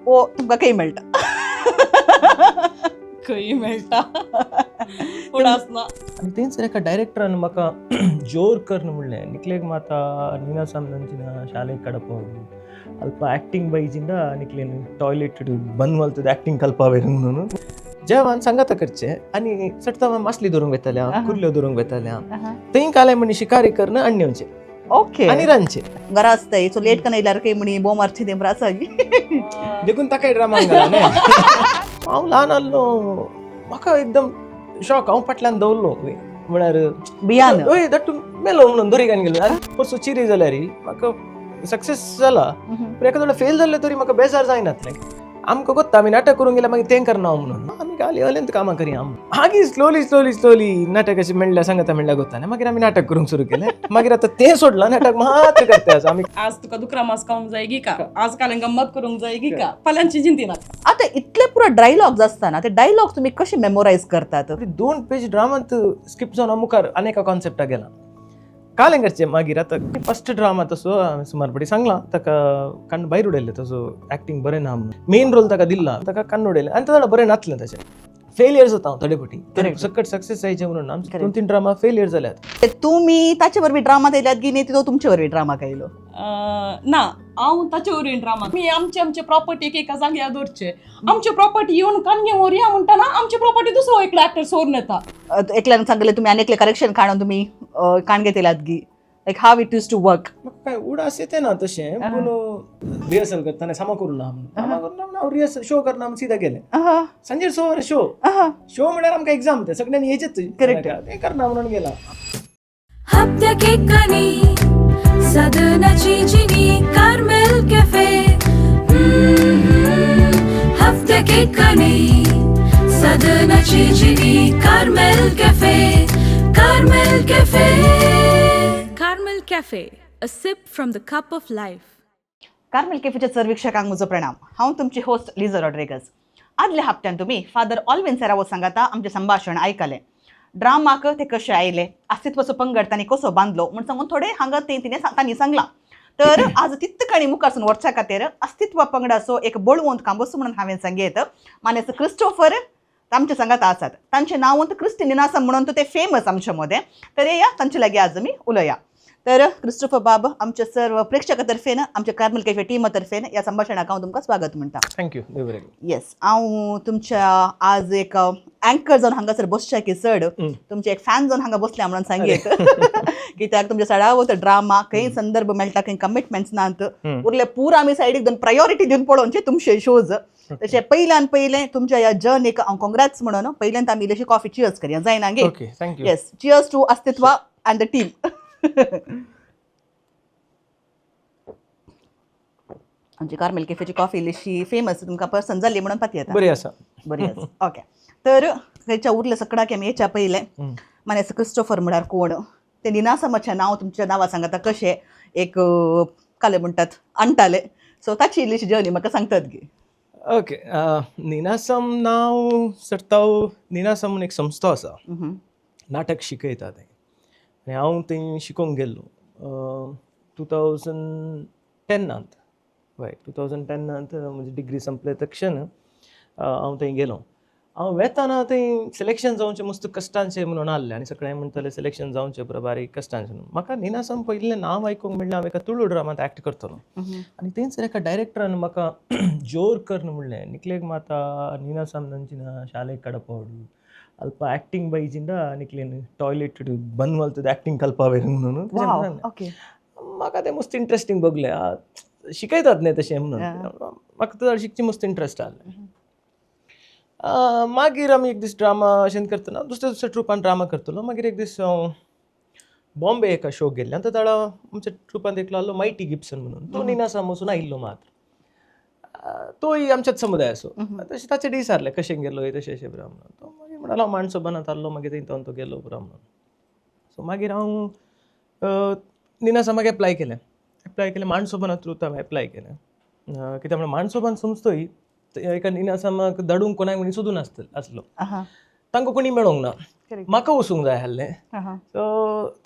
ओ तुमकां खंय मेळटा? खंय मेळटा पूण आसना. आनी थंयसर एका डायरेक्टरान म्हाका जोर करून म्हणलें, निकलेक माता ನೀನಾಸಂ ನಂಚಿನ ಶಾಲೆಗೆ ಕಡಪೋದು ಅಲ್ಪ ಆ್ಯಕ್ಟಿಂಗ್ ಬೈಜಿಂದ ನಿಕ್ಲೇನು ಟಾಯ್ಲೆಟ್ ಬಂದ್ ಮಲ್ತದ ಆ್ಯಕ್ಟಿಂಗ್ ಕಲ್ಪಾವೆ. जेवण सांगाता करचे आनी चडता मासली धरूंक वेताल्या, कुर्ल्यो धरूंक वेताल्या. थंय काले म्हणी शिकारी करून आणवचे आनी रांदचे. घरा आसताय सो लेट कन येयल्यार काय म्हणी बोम मारची तें आसा. देखून ताका ड्रामा हांव ल्हान आहलो, म्हाका एकदम शॉक. हांव फाटल्यान दवरलो म्हळ्यार बियान. हय, that मेलो म्हणून दोरीगान गेलो. आनी परसो चिरी जाल्यार म्हाका सक्सेस जाला, पूण एका फेल जाल्ले तरी म्हाका बेजार जायनातलें. आमकां कोत्ता आमी नाटक करूंक गेल्यार मागीर तें करना म्हणून आमी घाली अलेंत कामां करया. मागीर स्लोली स्लोली स्लोली नाटक अशें म्हणल्यार सांगता म्हणल्यार गोत्ता. मागीर आमी नाटक करूंक सुरू केलें. मागीर आतां तें सोडलां, नाटक मात्र करता आसा आमी. आज तुका दुकरा मास खावंक जाय गी का, आज काल गम्मत करूंक जाय गी का, फाल्यांची चिंती नाका. आता इतले पुरो डायलॉग्स आसतना ते डायलॉग तुमी कशे मेमोरायज करतात? दोन पेज ड्रामांत स्किप जावन हांव मुखार आनी एका कॉन्सेप्टाक गेला. कालें करचें मागीर आतां फस्ट ड्रामा तसो हांवें सुमार फावटी सांगलां, ताका कण्ण भायर उडयलें, तसो एक्टींग बरें ना म्हणून. मेन रोल ताका दिल्ला, ताका कण्ण उडयलें आनी ताका बरें नातलें. तशें फेलियर जाता हांव थोडे फावटी, सकट सक्सेस जायचें म्हणून आमचे दोन तीन ड्रामा फेलियर जाल्यात. ते तुमी ताचे वरवीं ड्रामा येयल्यात की न्ही, तो तुमचे वरवीं ड्रामा येयलो? ना, हांव ताचे वरवीं ड्रामा. आमी आमचे आमचे प्रॉपर्टी एक एका जाग्यार दवरचे. आमची प्रॉपर्टी येवन काणगे व्हरया म्हणटना आमची प्रॉपर्टी दुसरो एकलो एक्टर सोरून येता. एकल्यान सांगले तुमी आनी एकले करेक्शन काडून तुमी काणगे येयल्यात गी, like how it use to work? म्हाका काय उडास येते ना तशें, पूण रिहर्सल करतना सामा करूं ना म्हणून, सामा करूं ना म्हणून हांव रिहर्सल शो करना म्हणून सीधा गेलें. सांजेर 6 वरां शो. शो म्हळ्यार आमकां एग्जाम, ते सगळ्यांनी येचेच. तें करना म्हणून गेला. हप्त्याक सदनाची जिनी Carmel cafe. हप्त्याक सदनाची Jini Carmel cafe, Carmel cafe, Carmel cafe, a sip from the cup of life. Carmel कॅफेच्या सर्विक्षकांक म्हजो प्रणाम. हांव तुमची होस्ट लिझा रॉड्रिगस. आदल्या हप्त्यान तुमी फादर ऑलविन सेरावो सांगाता आमचें संभाशण आयकलें. ड्रामाक ते कशे आयले, अस्तित्वाचो पंगड तांणी कसो बांदलो म्हूण सांगून थोडे हांगा ते तिणें तांणी सांगलां. तर आज तितकाणी मुखारसून वचच्या खातीर अस्तित्व पंगडाचो एक बळवंत कांबोसो म्हणून हांवें सांगयत मानेस्त क्रिस्टोफर आमचे सांगात आसात. तांचें नांव क्रिस्टी निनासम म्हणून ते फेमस आमच्या मदें. तर येया, तांचे लागीं आज आमी उलोवया. तर क्रिस्टोफर बाब, आमच्या सर्व प्रेक्षका तर्फेन, आमच्या कार्मेल कॅफे टीमा तर्फेन ह्या संभाशणाक हांव तुमकां स्वागत म्हणटा. Thank you, देव बरें. येस, हांव तुमच्या आज एक अँकर जावन हांगासर बसच्या की चड तुमचे एक फॅन जावन हांगा बसल्या म्हणून सांगयत, कित्याक तुमच्या सडावत ड्रामा खंय संदर्भ मेळटा, खंय कमिटमेंट्स नात उरले पुरा आमी सायडीक दोन प्रायोरिटी दिवन पळोवचे तुमचे शोज. तशें पयल्यान पयलें तुमच्या ह्या जर्नीक हांव कॉंग्रेट्स म्हणून पयल्यान आमी इल्लीशी कॉफी चियर्स करया, जायना गे? Okay, thank you. Yes, cheers to Astitva and the team. आमची कार्मेल कॅफेची कॉफी इल्लीशी फेमस तुमकां पसंत जाली म्हणून पाती येता. बरी आसा. बरी आसा, ओके. तर खंयच्या उरले सकडाक आमी येच्या पयलें, मानेस्त क्रिस्टोफर म्हळ्यार कोण, ते निनासमाचें नांव तुमच्या नांवा सांगता कशें एक काले म्हणटात आणटाले, सो ताची इल्लीशी जर्नी म्हाका सांगतात गे? ओके, निनासम नांव सरताव निनासम म्हणून एक संस्था आसा, नाटक शिकयता ते आनी हांव थंय शिकोवंक गेल्लो 2010नांत. हय, 2010नांत म्हजी डिग्री संपले तक्षण हांव थंय गेलो. हांव वेताना थंय सिलेक्शन जावचें मस्त कश्टांचें म्हणून आहलें आनी सगळे म्हणटाले सिलेक्शन जावचें पुरो बारीक कश्टांचें म्हणून. म्हाका निनासम पयलें नांव आयकूंक मेळ्ळें. हांव एका तुळू ड्रामांत एक्ट करतलो आनी थंयसर एका डायरेक्टरान म्हाका जोर करून म्हणलें, निकलेक माता ನೀನಾಸಂ ನಂಚಿನ ಶಾಲೆಗೆ ಕಡಪೋಡು ಅಲ್ಪ ಆ್ಯಕ್ಟಿಂಗ್ ಬೈಜಿಂದ ನಿಕ್ಲೇನು ಟಾಯ್ಲೆಟ್ ಬಂದ್ ಮಲ್ತದ ಆ್ಯಕ್ಟಿಂಗ್ ಕಲ್ಪಾವೆ म्हणून. म्हाका तें मस्त इंट्रस्टींग बगलें, शिकयतात न्ही तशें म्हणून म्हाका चड शिकची मस्त इंट्रस्ट आहलें. मागीर आमी एक दीस ड्रामा अशें करतना दुसऱ्या दुसऱ्या ट्रुपान ड्रामा करतलो. मागीर एक दीस हांव बॉम्बे एका शोक गेल्ले आनी ताणा आमच्या ट्रुपांत एकलो आहलो मायटी गिब्सन म्हणून, तो निनासम वचून आयिल्लो मात्र. तोय आमच्याच समुदायाचो. तशें ताचे विचारलें कशें गेलो तशें अशें पुरो म्हणून. तो मागीर म्हणालो हांव माणसोबानात आहलो, मागीर थंय तो गेलो पुरो म्हणून. सो मागीर हांव निनासमाक एप्लाय केलें. एप्लाय केलें माणसोबाना थ्रू हांवें एप्लाय केलें, कित्याक म्हणल्यार माणसोबान संस्थोय एका निनासमाक धाडूंक कोणाक म्हणून सोदून आसलो. तांकां कोणी मेळोंक ना, म्हाका वचूंक जाय आहलें. सो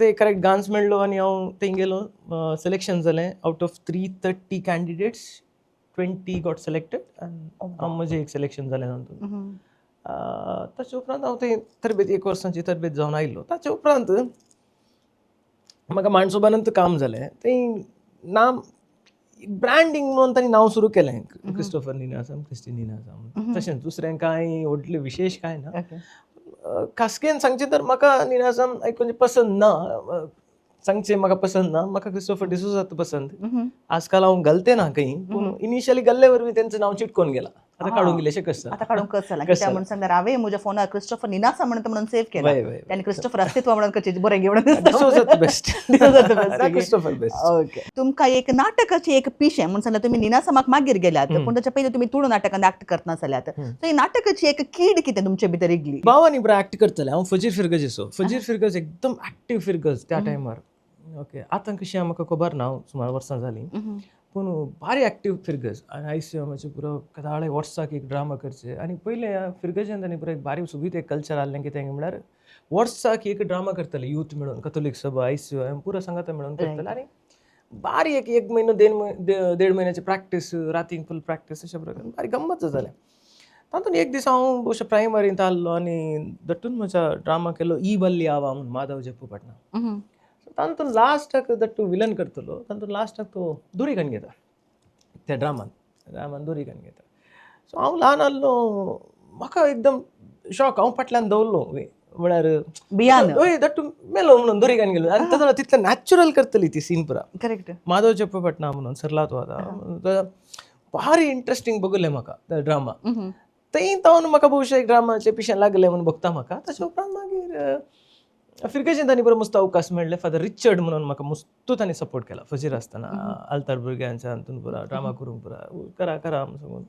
ते करेक्ट गांस मेळ्ळो आनी हांव थंय गेलो. सिलेक्शन जालें. Out of 330 candidates 20 got selected आनी म्हजें एक सिलेक्शन जालें तातूंत. ताचे उपरांत हांव थंय तरबेज, एक वर्सांची तरबेज जावन आयलो. ताचे उपरांत म्हाका माणसोबानंत काम जालें. थंय नाम ब्रँडींग म्हणून तांणी नांव सुरू केलें, क्रिस्टोफर निनासम, क्रिस्टी निनासम. तशेंच दुसरें कांय व्हडलें विशेश कांय ना. खासकेन सांगचें तर म्हाका निनासम आयकून पसंद ना. सांगचें म्हाका पसंद ना, म्हाका क्रिस्टोफर डिसोजात पसंद. आजकाल हांव घालते ना खंय, पूण इनिशियली गल्ले वरवीं तेंचें नांव चिटकोन गेलां. आतां काडूंक इल्लेशें कशें. आतां काडूंक कस जालां. कित्याक म्हणून सांगल्यार हांवें म्हज्या फोनार क्रिस्टोफर निनासा म्हणून म्हणून सेव्ह केला वय वय आनी क्रिस्टोफर अस्तित्व म्हणून कशें बरें घेवन. डिसोजात best. डिसोजात best, okay. Christopher best. Okay, तुमकां एक नाटकाची एक पिशें म्हणून सांगल्यार तुमी निनासमाक मागीर गेल्यात, पूण ताच्या पयलीं तुमी तुळू नाटकान ऍक्ट करतना जाल्यात, सो ही नाटकाची एक कीड कितें तुमचे भितर रिगली? भावानी बरो ऍक्ट करतले. हांव फजीर फिरगजेचो. फजीर फिरगज एकदम ऍक्टीव फिरगज त्या टायमार. ओके, आतां कशें म्हाका खबर ना, सुमार वर्सां जालीं, पूण भारी ऍक्टीव फिरगज. आनी आयसीएमाचे पुरो कदाळे वर्साक एक ड्रामा करचे. आनी पयलें फिरगजेन तांणी पुरो एक बारीक सोबीत एक कल्चर आहलें. कितें म्हळ्यार वर्साक एक ड्रामा करतले यूथ मेळून, कथोलीक सभा, आयसीएम पुरो सांगाता मेळून करतले. आनी बारी एक एक म्हयनो, देड म्हयन्याची प्रॅक्टीस, रातीक फूल प्रॅक्टीस, अशा प्रकारे बारीक गम्मत जालें. तातूंत एक दीस हांव अशें प्रायमरींत आहलो आनी दट्टून म्हज्या ड्रामा केलो ई बल्ली आवा म्हणून, माधव जप्पू पाटणा. तातूंत लास्टाक दट्टू विलन करतलो. तातूंत लास्टाक तो दोरी काडून घेता त्या ड्रामान, ड्रामान दोरी काडून घेता. सो हांव ल्हान आहलो, म्हाका एकदम शॉक. हांव फाटल्यान दवरलो म्हळ्यार बियान. हय, दट्टू मेलो म्हणून दोरी काडून गेलो. आनी ताजो तितलें नॅचरल करतली ती सीन पुरा. माधव चप्पपटना म्हणून सरला तो आतां. भारी इंट्रस्टींग बघले म्हाका ड्रामा. थंय तावन म्हाका बहुशा एक ड्रामाचें पिशें लागलें म्हणून बघता म्हाका. ताचे उपरांत मागीर फिरगेजेन तांणी बरो मस्त अवकाश मेळ्ळे. फादर रिचर्ड म्हणून म्हाका मस्त तांणी सपोर्ट केला फजीर आसतना, आल्तार भुरग्यांच्या हातून पुरा ड्रामा करूंक पुरा करा करा म्हणून सांगून.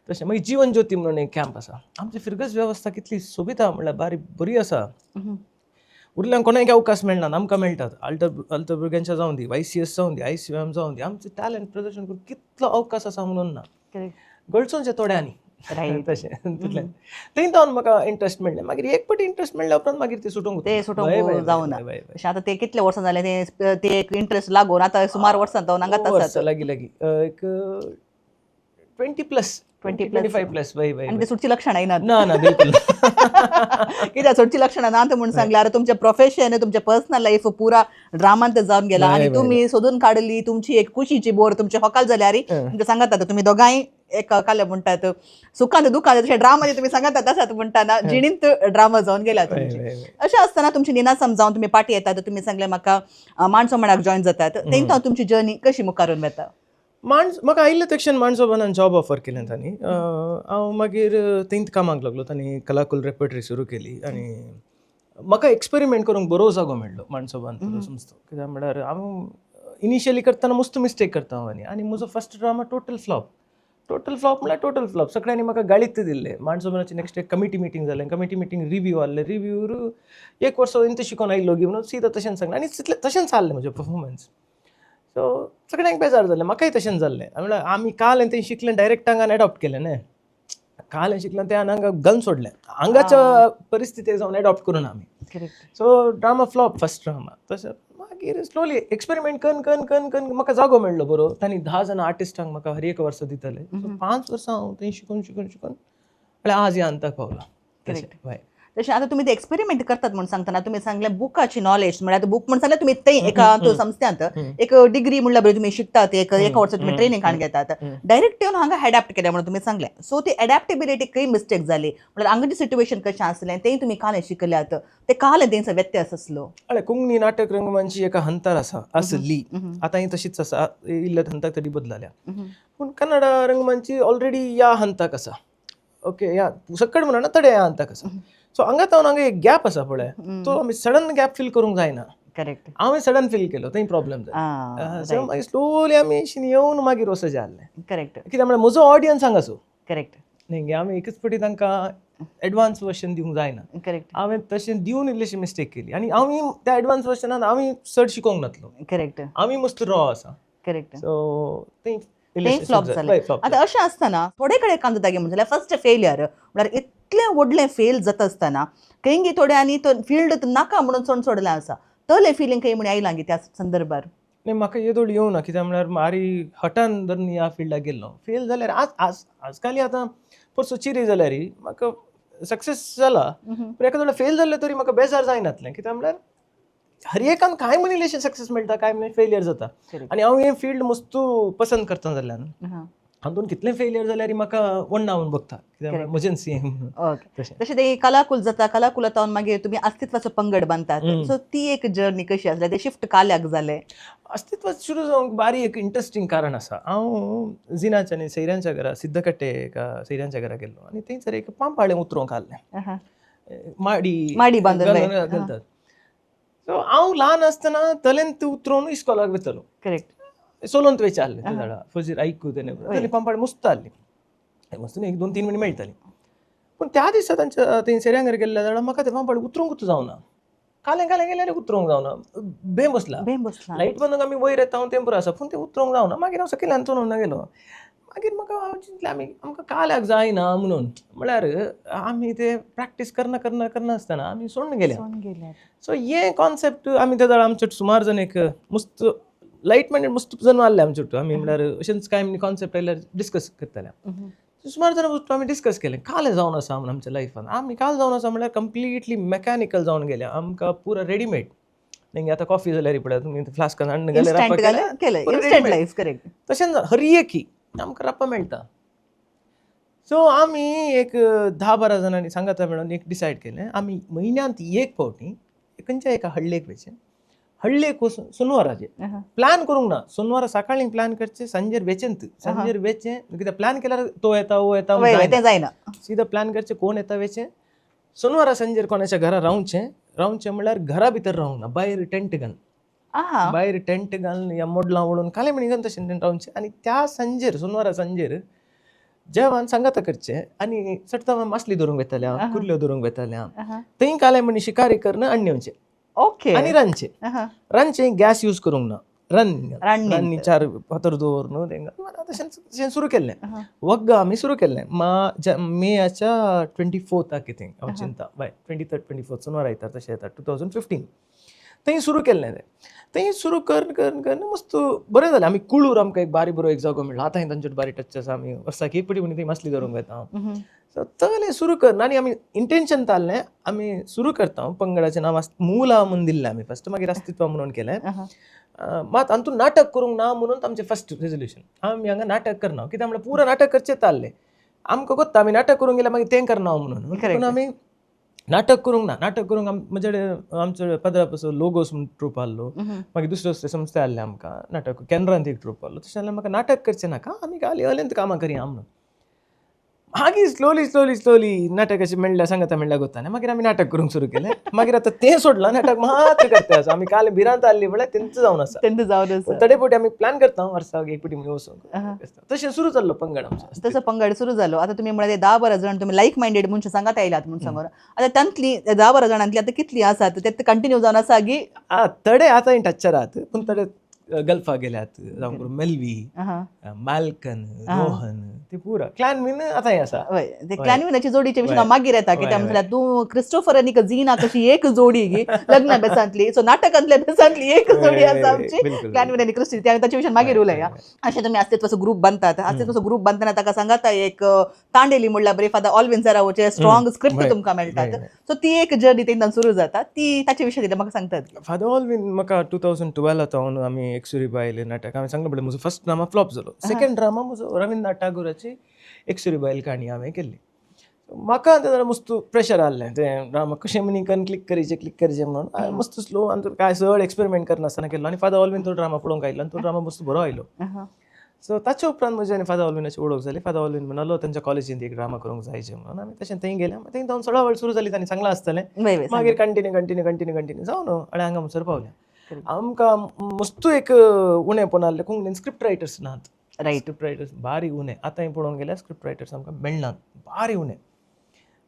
तशें मागीर जिवन ज्योती म्हणून एक कॅम्प आसा. आमची फिरगज वेवस्था कितली सोबीत आहा म्हणल्यार बारी बरी आसा. उरल्यांक कोणाक अवकाश मेळना, आमकां मेळटात. आल्तर आल्तर भुरग्यांच्या जावं दी, वाय सी एस जावं दी, आय सी एम जावं दी, आमचें टॅलंट प्रदर्शन करून कितलो अवकाश आसा म्हणून ना गळसोनचे थोड्यांनी. तशें तितलें. थंय जावन म्हाका इंट्रस्ट मेळ्ळें. मागीर एक पटी इंट्रस्ट मेळ्ळ्या उपरांत मागीर ते सुटूंक ते सुटोंक जावना. अशें आतां ते कितले वर्सां जाले ते ते एक इंट्रस्ट लागून? आतां सुमार वर्सां जावन हांगाच आसात. लागीं लागीं एक 20 plus. 20. 25 plus, वय वय. आनी ते सुटची लक्षणां येनात? ना ना, बिलकुल. कित्याक सुटची लक्षणां ना म्हूण सांगल्यार तुमचें प्रोफेशन, तुमचें पर्सनल लायफ पुरा ड्रामांत जावन गेला आनी तुमी सोदून काडली तुमची एक कुशीची बोर. तुमचे होकाल जाल्यार तुमचे सांगतात तुमी दोगांय एक काले म्हणटात सुखान दुखान, तशें ड्रामा तुमी सांगतात आसात म्हणटाना जिणींत ड्रामा जावन गेला तुमची. अशें आसतना तुमची निनासम जावन तुमी पाटी येतात, तुमी सांगलें म्हाका, माणसो म्हणाक जॉयन जातात, तेंकां तुमची जर्नी कशी मुखारून वता? माणस म्हाका आयिल्ले तक्षण माणसोबानान जॉब ऑफर केलें तांणी. हांव मागीर थंयच कामाक लागलो. तांणी कलाकुल रेपर्टरी सुरू केली आनी म्हाका एक्सपेरिमेंट करूंक बरो जागो मेळ्ळो माणसोबान समजतो. कित्याक म्हळ्यार हांव इनिशियली करतना मस्त मिस्टेक करता हांव. आनी आनी म्हजो first drama total flop. Total flop म्हळ्यार टोटल फ्लॉप. सगळ्यांनी म्हाका गाळीत दिल्ले. माणसोबानाची नेक्स्ट एक कमिटी मिटींग जालें. कमिटी मिटींग रिव्यू आहले. रिव्यूर एक वर्स इंत शिकोन आयलो गी म्हणून सीधा तशेंच सांगलें आनी तितलें तशेंच आहलें म्हजें परफॉर्मन्स. सो सगळ्यांक बेजार जालें, म्हाकाय तशेंच जाल्लें. म्हणल्यार आमी काल थंय शिकलें, डायरेक्ट हांगा एडॉप्ट केलें न्ही. काल शिकलें तें हांगा घालून सोडलें, हांगाच्या परिस्थितीक जावन एडॉप्ट करून आमी. So drama flop, first drama. तशें मागीर स्लोली एक्सपेरिमेंट कन कन कन कन म्हाका जागो मेळ्ळो बरो. तांणी 10 जाणां आर्टिस्टांक म्हाका हर एक वर्सा दिताले. सो 5 वर्सां हांव थंय शिकून शिकून शिकून म्हळ्यार आज ह्या हंताक पावलां तशें हय. तशें आतां तुमी ते एक्सपेरिमेंट करतात म्हणून सांगतना तुमी सांगलें बुकाची नॉलेज, म्हळ्यार आतां बूक म्हण सांगलें तुमी थंय एका संस्थ्यांत एक डिग्री म्हणल्यार बरी तुमी शिकतात, एक एका वर्सा तुमी ट्रेनिंग काडून घेतात, डायरेक्ट येवन हांगा एडॅप्ट केलें म्हणून तुमी सांगलें. सो ती एडॅप्टेबिलिटी खंय मिस्टेक जाली? म्हळ्यार हांगाची सिट्युएशन कशें आसलें तेंय तुमी कालें शिकल्यात, ते कालें तेंचो व्यत्यास आसलो? हय, कोंकणी नाटक रंगमंच एका हंतार आसा आसली, आतां ही तशीच आसा, इल्ल्या हंताक तरी बदलाल्या, पूण कन्नड रंगमंची ऑलरेडी ह्या हंताक आसा. ओके, ह्या सकट म्हणना, तडे ह्या हंताक आसा. सो हांगा तावन हांगा एक गॅप आसा पळय, तो आमी सडन गॅप फील करूंक जायना. हांवें सडन फील केलो, थंय प्रॉब्लम जालो. सो मागीर स्लोली आमी अशी येवन मागीर वचचें जालें. कित्याक म्हळ्यार म्हजो ऑडियन्स हांगासो न्ही, आमी एकच फावटी तांकां एडवान्स वर्शन दिवंक जायना. हांवें तशें दिवन इल्लीशी मिस्टेक केली आनी आमी त्या एडवान्स वर्शनान आमी चड शिकोंक नासलो. आमी मस्त रॉ आसा. सो थंय ते फ्लॉप जाले. आतां अशें आसतना थोडे कडेन काम जाता म्हणून जाल्यार फर्स्ट फेलियर म्हळ्यार इतलें व्हडलें फेल जाता आसतना खंय थोड्यांनी तो फिल्ड नाका म्हणून सोड सोडलें आसा, तलें फिलींग खंय म्हण आयलां गी त्या संदर्भार? न्ही, म्हाका येदोळ येवना, कित्याक म्हळ्यार मारी हटान धरून ह्या फिल्डाक गेल्लो, फेल जाल्यार आज आज आजकाल आतां परसो चिरे जाल्यार म्हाका सक्सेस जाला, पूण एका वेळार फेल जाल्लें तरी म्हाका बेजार जायनातलें, कित्याक म्हळ्यार हर एकान कांय म्हणिल्लें सक्सेस मेळटा, कांय म्हणल्यार फेलियर जाता. आनी हांव हें फिल्ड मस्तू पसंत करता जाल्ल्यान हातून कितलें फेलियर जाल्यार म्हाका व्हडना म्हूण बघता, कित्याक म्हळ्यार म्हजें सी म्हणून. तशें. तशें ते कलाकुल जाता, कलाकुलांत मागीर तुमी अस्तित्वाचो पंगड बांदतात. सो ती एक जर्नी कशी आसली, ते शिफ्ट काल्याक जाले? अस्तित्व सुरू जावंक बारी एक इंट्रस्टींग कारण आसा. हांव जिनाच्या आनी सैऱ्यांच्या घरा, सिद्धकट्टे एका सैऱ्यांच्या घरा गेल्लो आनी थंयसर एक पांपाळें उतरोवंक आहलें, माडी माडी बांदून. घालतात. सो हांव ल्हान आसतना तलेंत उतरोवन इस्कोलाक वयतालो. चलोवन वयचें आहलें ते झाडां फजीर आयकू तेन्ना पांपाळें मस्त आहली, मस्त एक दोन तीन म्हयने मेळटाली. पूण त्या दिसा तांच्या थंय सैऱ्यांघर गेल्ल्या जाल्यार म्हाका ते पांपाळें उतरूंकूच जावना, कालें कालें गेल्यार उतरूंक जावना, बें बसला. बें बसला. लायट बंद आमी वयर येता तें पुरो आसा, पूण तें उतरूंक जावना. मागीर हांव सकयल्यान चलोवन गेलो. मागीर म्हाका हांव चिंतलें आमी आमकां काल्याक जायना म्हणून, म्हळ्यार आमी ते प्रॅक्टीस करना करना करना आसतना आमी सोडून गेले. सो हें कॉन्सेप्ट आमी ते वेळार आमचे सुमार जण एक मस्त लायट मायंडेड मस्त जण आहले आमचे. आमी म्हळ्यार अशेंच कांय कॉन्सेप्ट आयल्यार डिस्कस करताले. सुमार जाणां वस्तू आमी डिस्कस केलें, कालें जावन आसा म्हूण आमच्या लायफान. आमी काल जावन आसा म्हळ्यार कंप्लिटली मॅकॅनिकल जावन गेल्या, आमकां पुरो रेडीमेड. मागीर आतां कॉफी जाल्यार पळय तुमी फ्लास्कान हाडून घालें, इन्स्टंट लायफ. करेक्ट. तशेंच हर एकी आमकां राप्पा मेळटा. सो आमी एक 10-12 जाणांनी सांगाता मेळून एक डिसायड केलें, आमी म्हयन्यांत एक फावटी खंयच्या एका हळ्ळेक वयचें, हळ्ळेक वचून सोनवाराचेर प्लॅन करूंक ना, सोनवारा सकाळीं प्लॅन करचें, सांजेर वेचेंत, सांजेर वेचें, कित्याक प्लॅन केल्यार तो येता वो येता तें जायना. सीधा प्लॅन करचें, कोण येता वेचें, सोनवारा सांजेर कोणाच्या घरा रावचें. रावचें म्हणल्यार घरा भितर रावंक ना, भायर टेंट घालून, भायर टेंट घालून या मोडलां वडोवन कालें म्हणी तशें रावचें. आनी त्या सांजेर सोनवारा सांजेर जेवण सांगाता करचें आनी चडटा मासली धरूंक वेताल्या, कुर्ल्यो धरूंक वेताल्या, थंय कालें म्हणी शिकारी करून हाडून येवचें. आनी रांदचें. रांदचें गॅस यूज करूंक ना, रान्नी चार फातर दवर न्हू तेंकां तशें तशें सुरू केल्लें. वग्गा आमी सुरू केल्लें मेयाच्या 24 कितें हांव चिंता, बाय 23rd 24 सुनवार आयतार तशें येता 2015 थंय सुरू केल्लें. तें थंय सुरू कर कर कर मस्त बरें जालें. आमी कुळूर आमकां एक बारी बरो एक जागो मेळ्ळो, आतांय तांचे बारी टच आसा. आमी वर्साक एक पटी म्हणून थंय मासली धरूंक वता. सो तगलें सुरू कर आनी आमी इंटेन्शन ताल्लें आमी सुरू करता. पंगडाचें नांव मुला म्हणून दिल्लें आमी फस्ट, मागीर अस्तित्व म्हणून केलें. मात हातूंत नाटक करूंक ना म्हणून आमचें फस्ट रेजोल्युशन, आमी हांगा नाटक करना, कित्याक म्हणल्यार पुरो नाटक करचें ताल्लें आमकां कोत्ता, आमी नाटक करूंक गेल्यार मागीर तें करना म्हणून. पूण आमी नाटक करूंक ना, नाटक करूंक म्हजे कडेन आमचो पदरा पासून लोगोस म्हूण ट्रूप आहलो, मागीर दुसरे दुसरे संस्था आहले आमकां नाटक, केंद्रांत एक ट्रूप आहलो. तशें जाल्यार म्हाका नाटक करचें नाका, आमी घाली अलेंत कामां करया म्हणून. मागीर स्लोली स्लोली स्लोली नाटकाचें मेळ्ळ्या सांगाता मेळ्ळ्या गोताने मागीर आमी नाटक करूंक सुरू केलें. मागीर आतां तें सोडलां, नाटक मात्र करता आसा आमी. काल भिरांत आहली म्हळ्यार तेंच जावन आसा, तेंच जावन आसा. तडे पटी आमी प्लॅन करता वर्साक एक पटी म्हणून वचूंक. तशें सुरू जाल्लो पंगड आमचो. तसो पंगड सुरू जालो. आतां तुमी म्हळ्यार 10-12 जण तुमी लायक मायंडेड म्हणून सांगात आयलात म्हणून सांगून, आतां तांतली 10-12 जाणांतली आतां कितली आसात ते कंटिन्यू जावन आसा गी? तडे आतां टच्चर आहात, पूण तडे गल्फा गेल्यात, जावं मेल्वी, मालकन, रोहन, ते पुरा क्लॅनवीन आतांय आसा. हय, ते क्लॅनविनाची जोडीचे विशीं हांव मागीर येता, कित्याक म्हटल्यार तूं क्रिस्टोफर आनी झीना कशी एक जोडी गी लग्ना बेसांतली, सो नाटकांतल्या बेसांतली एक जोडी आसा आमची क्लॅनवीन आनी क्रिस्टी, ते ताचे विशीं मागीर उलया. अशें तुमी अस्तित्वाचो ग्रूप बांदतात. अस्तित्वाचो ग्रूप बांदतना ताका सांगाता एक तांडेली म्हणल्यार बरी फादर ऑलविन सरावचे स्ट्रॉंग स्क्रिप्ट तुमकां मेळटात. सो ती एक जर्नी तेन्ना सुरू जाता, ती ताचे विशीं म्हाका सांगतात. फादर ऑलविन म्हाका 2012 हांव आमी एकसुरी बायल नाटक हांवें सांगलें पळय, म्हजो फर्स्ट ड्रामा फ्लॉप जालो. सेकंड ड्रामा म्हजो रविंद्रनाथ टागोराची एकसुरी बायल काणी हांवें केल्ली. म्हाका तें जरा मस्त प्रेशर आहलें, तें ड्रामा कशें म्हणी कन्न क्लिक करीचें क्लिक करीचें म्हणून हांवें मस्त स्लो आनी कांय चड एक्सपेरिमेंट करनासतना केल्लो. आनी फादर ऑलविन तो ड्रामा पळोवंक आयलो आनी तो ड्रामा मस्त बरो आयलो. सो ताचे उपरांत म्हजी आनी फादर ऑलविनाची वळख जाली. फादर ऑलविन म्हणालो तांच्या कॉलेजींत एक ड्रामा करूंक जायचें म्हणून. आमी तशें थंय गेले, थंय जावन चडावळ सुरू जाली, तांणी सांगलां आसतलें. मागीर कंटिन्यू कंटिन्यू कंटिन्यू कंटिन्यू जावन आनी हांगा म्हणसर पावले. आमकां मस्त एक उणेपण आहलें, कोंकणीन स्क्रिप्ट रायटर्स नात. स्क्रिप्ट रायटर्स बारी उणें, आतांय पळोवंक गेल्यार स्क्रिप्ट रायटर्स आमकां मेळनात, बारी उणें.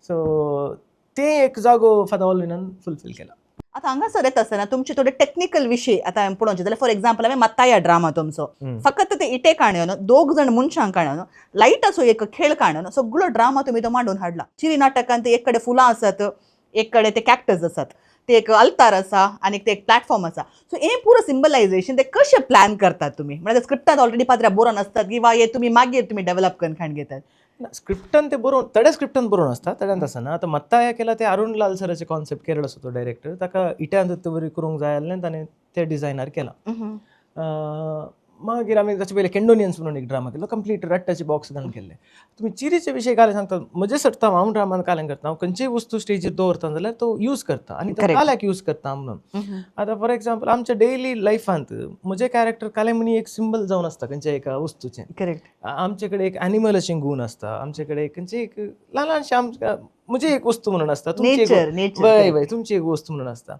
सो तें एक जागो फादर ऑलविनान फुलफील केला. आतां हांगासर येता आसतना तुमचे थोडे टॅक्निकल विशय आतां हांवें पळोवचे जाल्यार, फॉर एक्झाम्पल हांवें मत्ताया ड्रामा तुमचो फकत ते इटे काणयो न्हू, दोग जाण मनशांक काणयो न्हू, लायटाचो एक खेळ काणयो न्हू, सगळो ड्रामा तुमी तो मांडून हाडला. चिरी नाटकांत एक कडेन फुलां आसात, एक कडेन ते कॅक्टस आसात. ते एक अल्तार आसा आनी ते एक प्लॅटफॉर्म आसा. सो हें पुरो सिम्बलायझेशन ते कशें प्लॅन करतात तुमी? म्हळ्यार स्क्रिप्टांत ऑलरेडी पात्रा बरोवन आसतात किंवा हे तुमी मागीर तुमी डेव्हलप करून खाण घेतात? ना, स्क्रिप्टान ते बरोवन, थोड्या स्क्रिप्टान बरोवन आसता, थोड्यांत आसना. आतां मत्ताया केला ते अरुण लाल सराचे कॉन्सेप्ट, केरळ आसा तो डायरेक्टर, ताका इट्यान बरी करूंक जाय आसलें, ताणें ते डिजायनार केला. मागीर आमी ताचे पयले केंडोनियन्स म्हणून एक ड्रामा केलो, कंप्लीट रट्टाचे बॉक्स घालून केल्ले. तुमी चिरीचे विशय कालें सांगता, म्हजे सरता हांव ड्रामान कालें करता, हांव खंयचीय वस्तू स्टेजीर दवरता जाल्यार तो यूज करता आनी तो काल्याक यूज करता म्हणून. आतां फॉर एग्जाम्पल, आमच्या डेली लायफांत म्हजें कॅरेक्टर कालें म्हणी एक सिंबल जावन आसता खंयच्या एका वस्तूचें. आमचे कडेन एक एनिमलाचें गूण आसता, आमचे कडेन खंयची एक ल्हान ल्हानशें आमकां म्हजी एक वस्तू म्हणून आसता, तुमची एक वय वय तुमची एक वस्तू म्हणून आसता.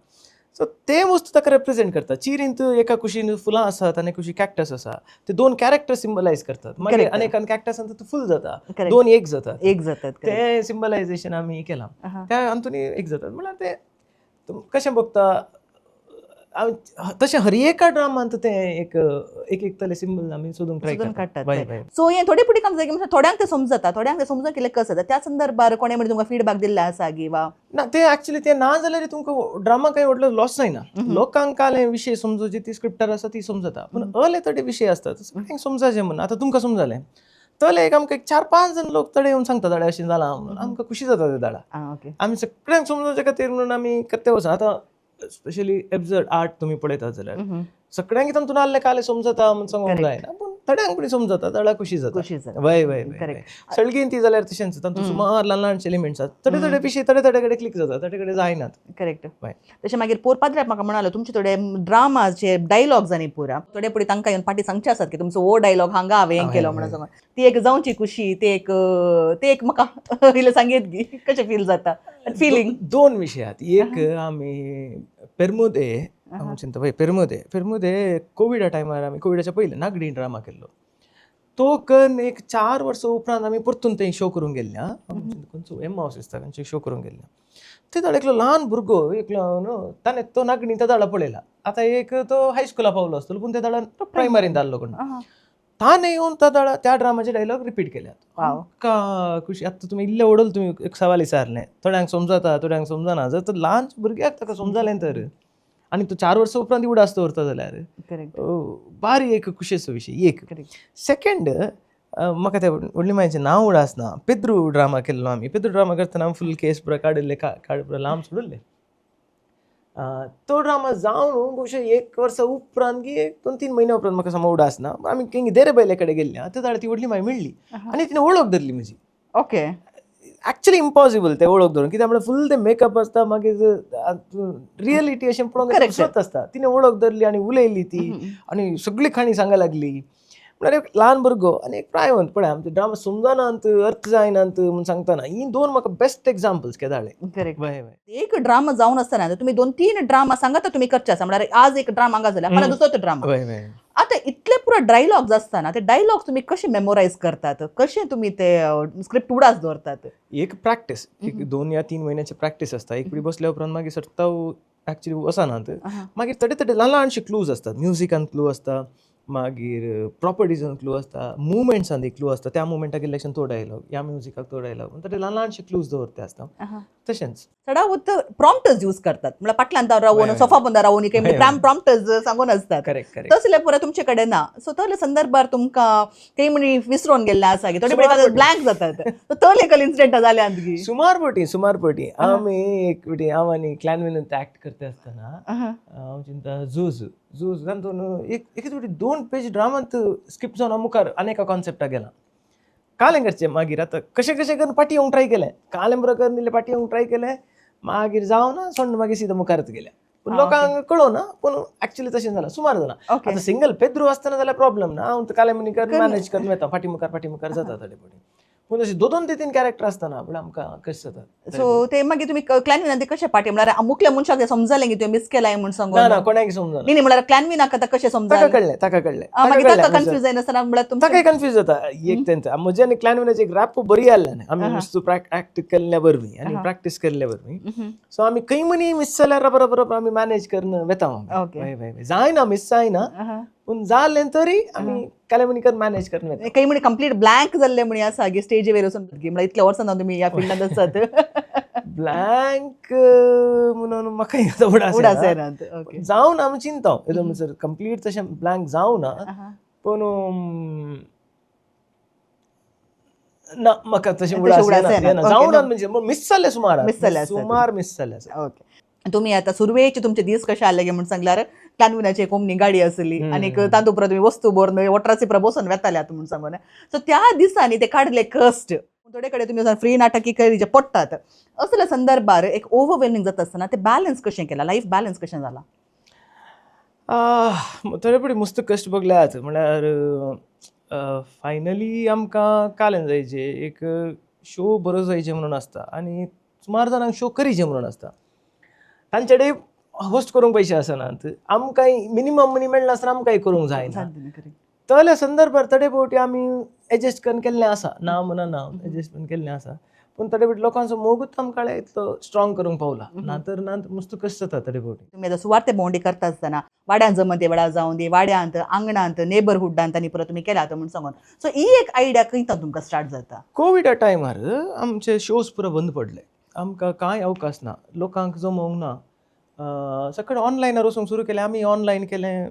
सो ते वस्तू ताका रिप्रेझेंट करता. चिरींत एका कुशीन फुलां आसात आनी कुशी कॅक्टस आसा, ते दोन कॅरेक्टर सिंबलायज करतात. मागीर आनी कॅक्टसान तो फूल जाता, दोन एक जातात, एक जातात. ते सिंबलायझेशन आमी केलां त्या अंतून एक जातात. म्हळ्यार ते कशें बघता तशें हर एका ड्रामांत ते एक एक एक तले सिंबल आमी सोदूंक ट्राय काडटात. सो हें थोडे फुडें काम जाता, थोड्यांक ते समजता, थोड्यांक ते समजून केले कसं जाता. त्या संदर्भार कोणें म्हणजे तुमकां फिडबॅक दिल्लो आसा की वा ना? ते एक्चुअली ते ना जाल्यार तुमकां ड्रामा कांय व्हडलो लॉस जायना. लोकांक काल विशय समजूची ती स्क्रिप्टार आसा ती समजता, पूण अले थोडे विशय आसतात सगळ्यांक समजायचे म्हणून. आतां तुमकां समजलें तले एक आमकां एक 4-5 जण लोक तडे येवन सांगता दाडे अशें जालां म्हणून, आमकां खुशी जाता ते दाडा. आमी सगळ्यांक समजूचे खातीर म्हणून आमी करते वचना. आतां स्पेशली एब्जर्ड आर्ट तुमी पळयतात जाल्यार सगळ्यांक तातूंत आहले काले समजता म्हूण सांगूंक जायना, पूण थोड्यांक पूण समजता, थोड्या खुशी जाता. वय वय वय. सळगीन ती जाल्यार तशेंच, तातूंत सुमार ल्हान ल्हानशे एलिमेंट्स आसात, थोडे थोडे विशय थोडे थोडे कडेन क्लिक जाता, थोडे कडेन जायनात. करेक्ट. तशें मागीर पोर पाद्र्याक म्हाका म्हणालो तुमचे थोडे ड्रामाचे डायलॉग्स आनी पुरा थोडे फुडें तांकां येवन फाटीं सांगचे आसात की तुमचो हो डायलॉग हांगा हांवें केलो म्हणून सांगून, ती एक जावची खुशी, ते एक ते एक म्हाका इल्लें सांगीत गी कशें फील जाता फिलींग? दोन विशय आहात. एक आमी पेरमुदे, हांव चिंता पळय पेरमुदे, पेरमुदे कोविडा टायमार आमी कोविडाच्या पयलीं नागडी ड्रामा केल्लो. तो कन्न एक 4 वर्सां उपरांत आमी परतून थंय शो करूंक गेल्ले. आं, खंयचो एम हावस दिसता खंयचे शो करूंक गेल्ले. थंय धाड एकलो ल्हान भुरगो एकलो न्हू, ताणें तो नागडी त्या दाडा पळयला. आतां एक तो हायस्कुला पावलो आसतलो, पूण त्या दाडान प्रायमरीन धाडलो कोण, ताणें येवन त्या दाडा त्या ड्रामाचे डायलॉग रिपीट केल्यात. का खुशी. आतां तुमी इल्लें व्हडल तुमी एक सवाल विचारलें, थोड्यांक समजता थोड्यांक समजना. जर तो ल्हान भुरग्याक ताका समजलें तर, आनी तो 4 वर्सां उपरांत उडास दवरता जाल्यार बारी एक खुशेचो विशय. एक सेकंड, म्हाका त्या व्हडली मायचें नांव उडास ना, पेद्रू ड्रामा केल्लो आमी. पेद्रू ड्रामा करतना आमी फूल केस पुरो काडिल्ले, काड पुरो लांब सोडिल्ले. तो ड्रामा जावन बहुशा 1 वर्सा उपरांत की 2-3 म्हयन्या उपरांत, म्हाका समज उडास ना, आमी किंग देरे बैले कडेन गेल्ले. ते जाल्यार ती व्हडली माय मेळ्ळी आनी तिणें वळख धरली म्हजी. एक्चुअली इम्पॉसिबल ते वळख धरून, कित्याक म्हळ्यार फूल ते मेकअप आसता, मागीर रियलिटी अशें पळोवंक दुसरोच आसता. तिणें वळख धरली आनी उलयली ती आनी सगळी काणी सांगा लागली. म्हळ्यार एक ल्हान भुरगो आनी एक प्रायवंत पळय आमचे ड्रामा समजनात, अर्थ जायनात म्हूण सांगतना ही दोन म्हाका बेस्ट एग्जाम्पल्स केदाळे. करेक्ट. एक ड्रामा जावन आसतना तुमी 2-3 ड्रामा सांगता तुमी करचे आसा, म्हळ्यार आज एक ड्रामा हांगा जाल्यार फाल्यां दुसरो ड्रामा. आतां इतले पुरो डायलॉग्स आसतना ते डायलॉग्स तुमी कशे मेमोरायज करतात, कशे तुमी ते स्क्रिप्ट उडास दवरतात? एक प्रॅक्टीस, एक 2 या 3 म्हयन्याची प्रॅक्टीस आसता. एक बसल्या उपरांत मागीर सरता एक्चुअली वचनात, मागीर थोडे थोडे ल्हान ल्हानशे क्लूज आसतात. म्युजिकान क्लू आसता, मागीर प्रॉपर्टीजान क्लू आसता, मुवमेंट्सान एक क्लू आसता, त्या मुवमेंटाक इलेक्शन तो डायलॉग, ह्या म्युजिकाक तो डायलॉग, थोडे ल्हान ल्हानशे क्लूज दवरते आसता. तशेंच चडावत प्रॉम्प्टर्स यूज करतात, म्हळ्यार फाटल्यान रावन सोफा पोंदा रावन प्रॉम्प्टर्स सांगून आसतात. करेक्ट. तसले पुरो तुमचे कडेन ना. सो तसले संदर्भार तुमकां काही म्हणी विसरून गेल्ले आसा की थोडे ब्लँक जातात, तसले एकल इन्सिडेंट जाले की? सुमार पटी, सुमार पटी. आमी एक पटी हांव आनी क्लॅनविन एक्ट करता आसतना हांव चिंता झूज झूज तातूंत एक एक फावटी 2 पेज ड्रामांत स्किप जावन हांव मुखार आनी एका कॉन्सेप्टाक गेला. कालें करचें मागीर आतां कशें कशें करून फाटीं येवंक ट्राय केलें, कालें बरो करून इल्लें फाटीं येवंक ट्राय केलें, मागीर जावना सोडून मागीर सिधा मुखारच गेलें. पूण लोकांक कळोना, पूण एक्चुअली तशें जालां, सुमार जालां. आतां सिंगल पेद्रू आसतना जाल्यार प्रॉब्लम ना, हांव कालें मनी कर मॅनेज करून वता, फाटीं मुखार फाटीं मुखार जाता थोडे फावटी. पूण अशें 2-2, 3-3 कॅरेक्टर आसतना म्हळ्यार आमकां कशें जाता. सो ते मागीर तुमी क्लॅनविनान ते कशें पाटी, म्हळ्यार अमुकल्या मनशाक ते समजलें की तुवें मिस केलाय म्हूण सांगून? ना ना, कोणाक समजना. न्ही म्हळ्यार क्लॅनविनाक आतां कशें समजलें? ताका कळ्ळें, ताका कळ्ळें. मागीर ताका कन्फ्यूज जायनासतना म्हळ्यार तुमचें ताकाय कन्फ्यूज जाता. एक तेंचो म्हजें आनी क्लॅनविनाची एक रॅप बरी आसलें, आमी नुस्तं एक्ट केल्ल्या वरवीं आनी प्रॅक्टीस केल्ल्या वरवीं. सो आमी खंय मनी मिस जाल्यार बरोबर बरोबर आमी मॅनेज करून वेता. हय हय, जायना मिस जायना, पूण जालें तरी आमी कालेमनी करून मॅनेज करून वता. काही म्हणी कंप्लीट ब्लँक जाल्ले म्हणी आसा की स्टेजीवेर वचून, म्हळ्यार इतल्या वर्सां तुमी ह्या फिल्डांत आसात? ब्लँक म्हणून म्हाका आतां उडास उडास येना. येना, ओके. जावना आमी चिंता येदो म्हणसर कंप्लीट तशें ब्लँक जावना, पूण ना, म्हाका तशें तशें उडास उडास येना. येना. येना. ओके, जावना नो. म्हणजे मिस जालें, सुमार मिस जालें आसत. सुमार मिस जालें आसा. ओके, तुमी आतां सुरवेचे तुमचे दीस कशे आसले म्हूण सांगल्यार क्लानविनाची एक ओमनी गाडी आसली आनीक तातूंत उपरांत तुमी वस्तू भरून वॉटराची पुरा बसून वेताले आतां म्हूण सांगून. सो त्या दिसांनी ते काडले कश्ट, थोडे कडेन तुमी फ्री नाटकी करीचे पडटात असल्या संदर्भार एक ओवरवेल्मिंग जाता आसतना ते बॅलन्स कशें केलां, लायफ बॅलन्स कशें जालां? थोडे फावटी मस्त कश्ट भोगल्यात. म्हळ्यार फायनली आमकां कालें जायचे, एक शो बरो जायचे म्हणून आसता आनी सुमार जाणांक शो करीचे म्हणून आसता. तांचे कडेन होस्ट करूंक पयशे आसनात, आमकांय मिनिमम मनी मेळनासतना आमकांय करूंक जायना. तल्या संदर्भार थोडे फावटी आमी एडजस्ट करून केल्लें आसा, ना म्हणा ना, एडजस्ट करून केल्लें आसा. पूण थोडे फावटी लोकांचो मोगूच आमकां इतलो स्ट्रॉंग करूंक पावला, ना तर ना मस्त कश्ट जाता थोडे फावटी. तुमी आतां सुवार्ते भोंवडी करता आसतना वाड्यान जमते वेळार जावन दी, वाड्यांत, आंगणांत, नेबरहुडांत आनी परत तुमी केल्यात म्हूण सांगून, सो ही एक आयडिया खंय तुमकां स्टार्ट जाता? कोविडा टायमार आमचे शोज पुरा बंद पडले, आमकां कांय अवकाश ना, लोकांक जमोवंक ना. सगळें ऑनलायनार वचूंक सुरू केलें, आमी ऑनलायन केलें,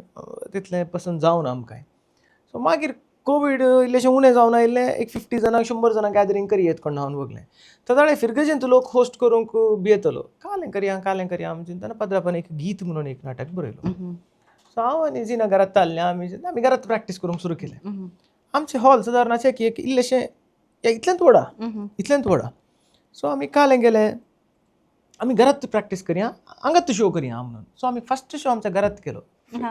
तितलें पसंत जावना आमकां. सो मागीर कोवीड इल्लेशें उणें जावन आयिल्लें, एक 50 जाणांक 100 जाणांक गॅदरींग करयेत कोण हांवें बगलें. तर फिरगजेंत लोक होस्ट करूंक भियेतलो, कालें करया कालें करया आमी चिंतना पद्रापान एक गीत म्हणून एक नाटक बरयलो. सो हांव आनी जिना घरांत ताल्लें, आमी आमी घरांत प्रॅक्टीस करूंक सुरू केलें. आमचें हॉल सादारणाचें की एक इल्लेशें इतलेंच व्हडा, इतलेंच व्हडा. सो आमी कालें गेले, आमी घरांत प्रॅक्टीस करया, हांगात शो करया म्हणून. सो आमी फर्स्ट शो आमच्या घरांत केलो.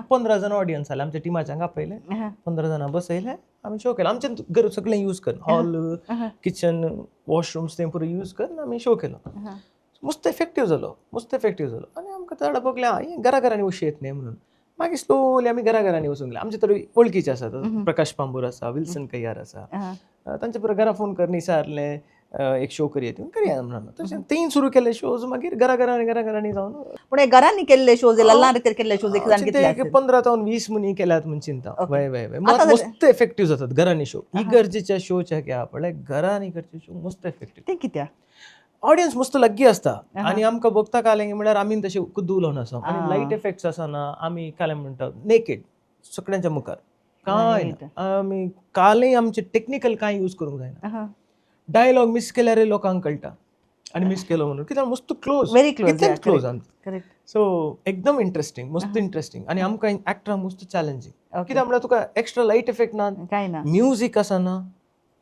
15 जाण ऑडियन्स आले, आमच्या टिमाच्या हांगा आपयले, 15 जाणां बसयले, आमी शो केलो. आमचें घर सगळें यूज कर, हॉल, किचन, वॉशरूम्स तें पुरो यूज कर आमी शो केलो. मस्त इफेक्टीव जालो, मस्त इफेक्टीव जालो. आनी आमकां चड बगलें हें घरा घरांनी वशी येत न्ही म्हणून. मागीर स्लोली आमी घरा घरांनी वचूंक लागले. आमचे तर वळखीचे आसात, प्रकाश पांबूर आसा, विल्सन कय्यार आसा, तांचे पुरो घरा फोन कर विचारलें एक शो करया करया म्हणून. तशें तेंय सुरू केले शोज, मागीर घरा घरांनी घरा घरांनी जावन. पूण हे घरांनी केल्ले शोज, ल्हान रितीर केल्ले शोज एक जाण कितले? 15 जावन 20 मनी केल्यात म्हूण चिंता. वय वय वय, मस्त इफेक्टीव जातात घरांनी शो. इगर्जेच्या शोच्या क्या पळय घरांनी करचे शो मस्त इफेक्टीव. ते कित्याक? ऑडियन्स मस्त लग्गी आसता आनी आमकां बघता कालें म्हळ्यार आमी तशें कुद्दू उलोवन आसा आनी लायट इफेक्ट्स आसना, आमी कालें म्हणटा नेकेड सगळ्यांच्या मुखार कांय ना. आमी कालें आमचें टेक्निकल कांय यूज करूंक जायना. डायलॉग मिस केल्यार लोकांक कळटा आनी मिस केलो म्हणून, कित्याक मस्त क्लोज, व्हेरी क्लोज, क्लोज आमचें. सो एकदम इंट्रस्टींग, मस्त इंट्रस्टींग. आनी आमकां एक्टरांक मस्त चॅलेंजींग, कित्याक म्हळ्यार तुका एक्स्ट्रा लायट इफेक्ट ना, कांय ना, म्युजीक आसना,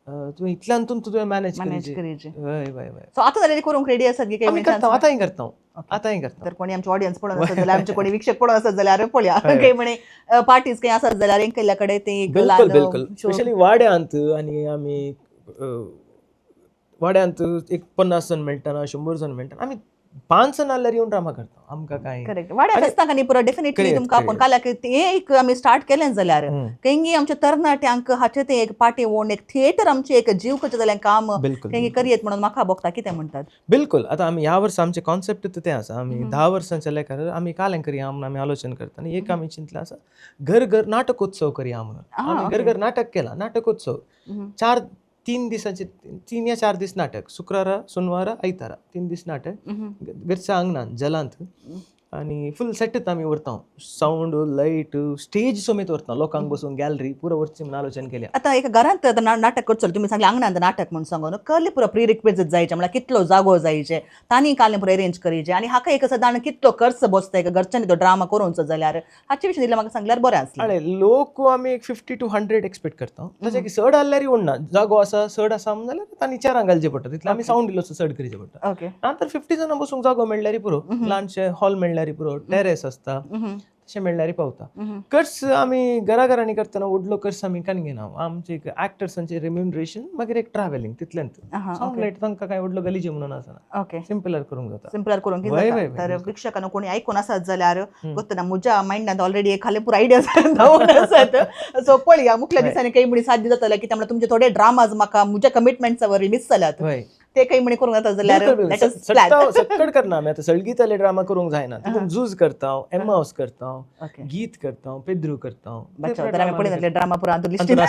तुवें इतल्यान तुवें मॅनेज करीचे. वय वय वय. सो आतां जाल्यार करूंक रेडी आसात की? आमी करता, आतांय करता, आतांय करता. तर कोणी आमचे ऑडियन्स पळोवन आसत जाल्यार, आमचे कोणी वीक्षक पळोवन आसत जाल्यार पळया, काही म्हणे पार्टीज काही आसत जाल्यार केल्ल्या कडेन ते एक बिलकुल बिलकुल. स्पेशली वाड्यांत, आनी आमी वाड्यांत एक 50 जण मेळटना, 100 जण मेळटना, आमी 5 जण जाल्यार येवन ड्रामा करता, आमकां कांय. करेक्ट. वाड्यार आसता न्ही पुरो डेफिनेटली तुमकां आपोवन काल्याक ते एक आमी स्टार्ट केलें जाल्यार खंयगी आमच्या तरणाट्यांक हाचे ते एक पाटी ओण एक थिएटर आमचें एक जीव कशें जाल्यार काम खंयगी करयेत म्हणून म्हाका भोगता. कितें म्हणटात? बिलकुल. आतां आमी ह्या वर्सा आमचें कॉन्सेप्ट तें आसा, आमी 10 वर्सांच्या लेखार आमी कालें करया म्हणून आमी आलोचन करता. आनी एक आमी चिंतलें आसा, घर घर नाटकोत्सव करया म्हणून. आमी घर घर नाटक केलां, नाटकोत्सव 4-3 दिसांचे, 3 या 4 दीस नाटक, शुक्रारा, सोनवारा, आयतारा, 3 दीस नाटक घरच्या आंगणान जलांत. आनी फूल सेटच आमी व्हरता, सावंड, लायट, स्टेज समेत व्हरता, लोकांक बसून गॅलरी पुरो व्हरची म्हणून आलोचन केल्या. आतां एक घरांत आतां नाटक करचो, तुमी सांगलें आंगणांत नाटक म्हणून सांगून, कहले पुरो प्री रिक्वेस्ट जायचे, म्हळ्यार कितलो जागो जायचे, तांणी कालें पुरो अरेंज करीचे आनी हाका एक सदां कितलो खर्च बसता एक घरच्यांनी तो ड्रामा करूंचो जाल्यार, हाचे विशीं दिल्यार म्हाका सांगल्यार बरें आसलें. आनी लोक आमी एक 50 to 100 expect करता, तशें की चड आहल्यार उडना, जागो आसा चड आसा म्हणून जाल्यार तांणी चारांक घालचे पडटा, तितले आमी सावंड इल्लोसो चड करचे पडटा. ना तर 50 जाणां बसूंक जागो मेळ्ळ्यार पुरो, ल्हानशें हॉल मेळ्ळ्यार पुरो, टेरेस आसता तशें मेळ्ळ्यार पावता. खर्च आमी घरा घरांनी करतना व्हडलो खर्च आमी कान घेना, आमचे एक एक्टर्सांचे रेम्युनरेशन, मागीर एक ट्रॅव्हलिंग तितलेंच. सावंड लायट तांकां कांय व्हडलो गलीचे म्हणून आसना, सिंपलर करूंक जाता, सिंपलर करूंक जाता. तर प्रेक्षकांनो कोणी आयकून आसत जाल्यार गोत्तना म्हज्या मायंडांत ऑलरेडी एक खाली पुरो आयडिया धांवून आसत. सो पळया मुखल्या दिसांनी काही म्हणी साध्य जातलें की त्यामुळे तुमचे थोडे ड्रामाज म्हाका म्हज्या कमिटमेंट्सा वरवीं मिस जाल्यात, ते काही म्हणी करूंक जाता जाल्यार सक्कड करना. आमी आतां सळगीतले ड्रामा करूंक जायना, तितून झूज करता, एमावस करता, गीत करता, पेद्रू करता. तर आमी पळयतले ड्रामा पुरो अंतू लिस्टीन.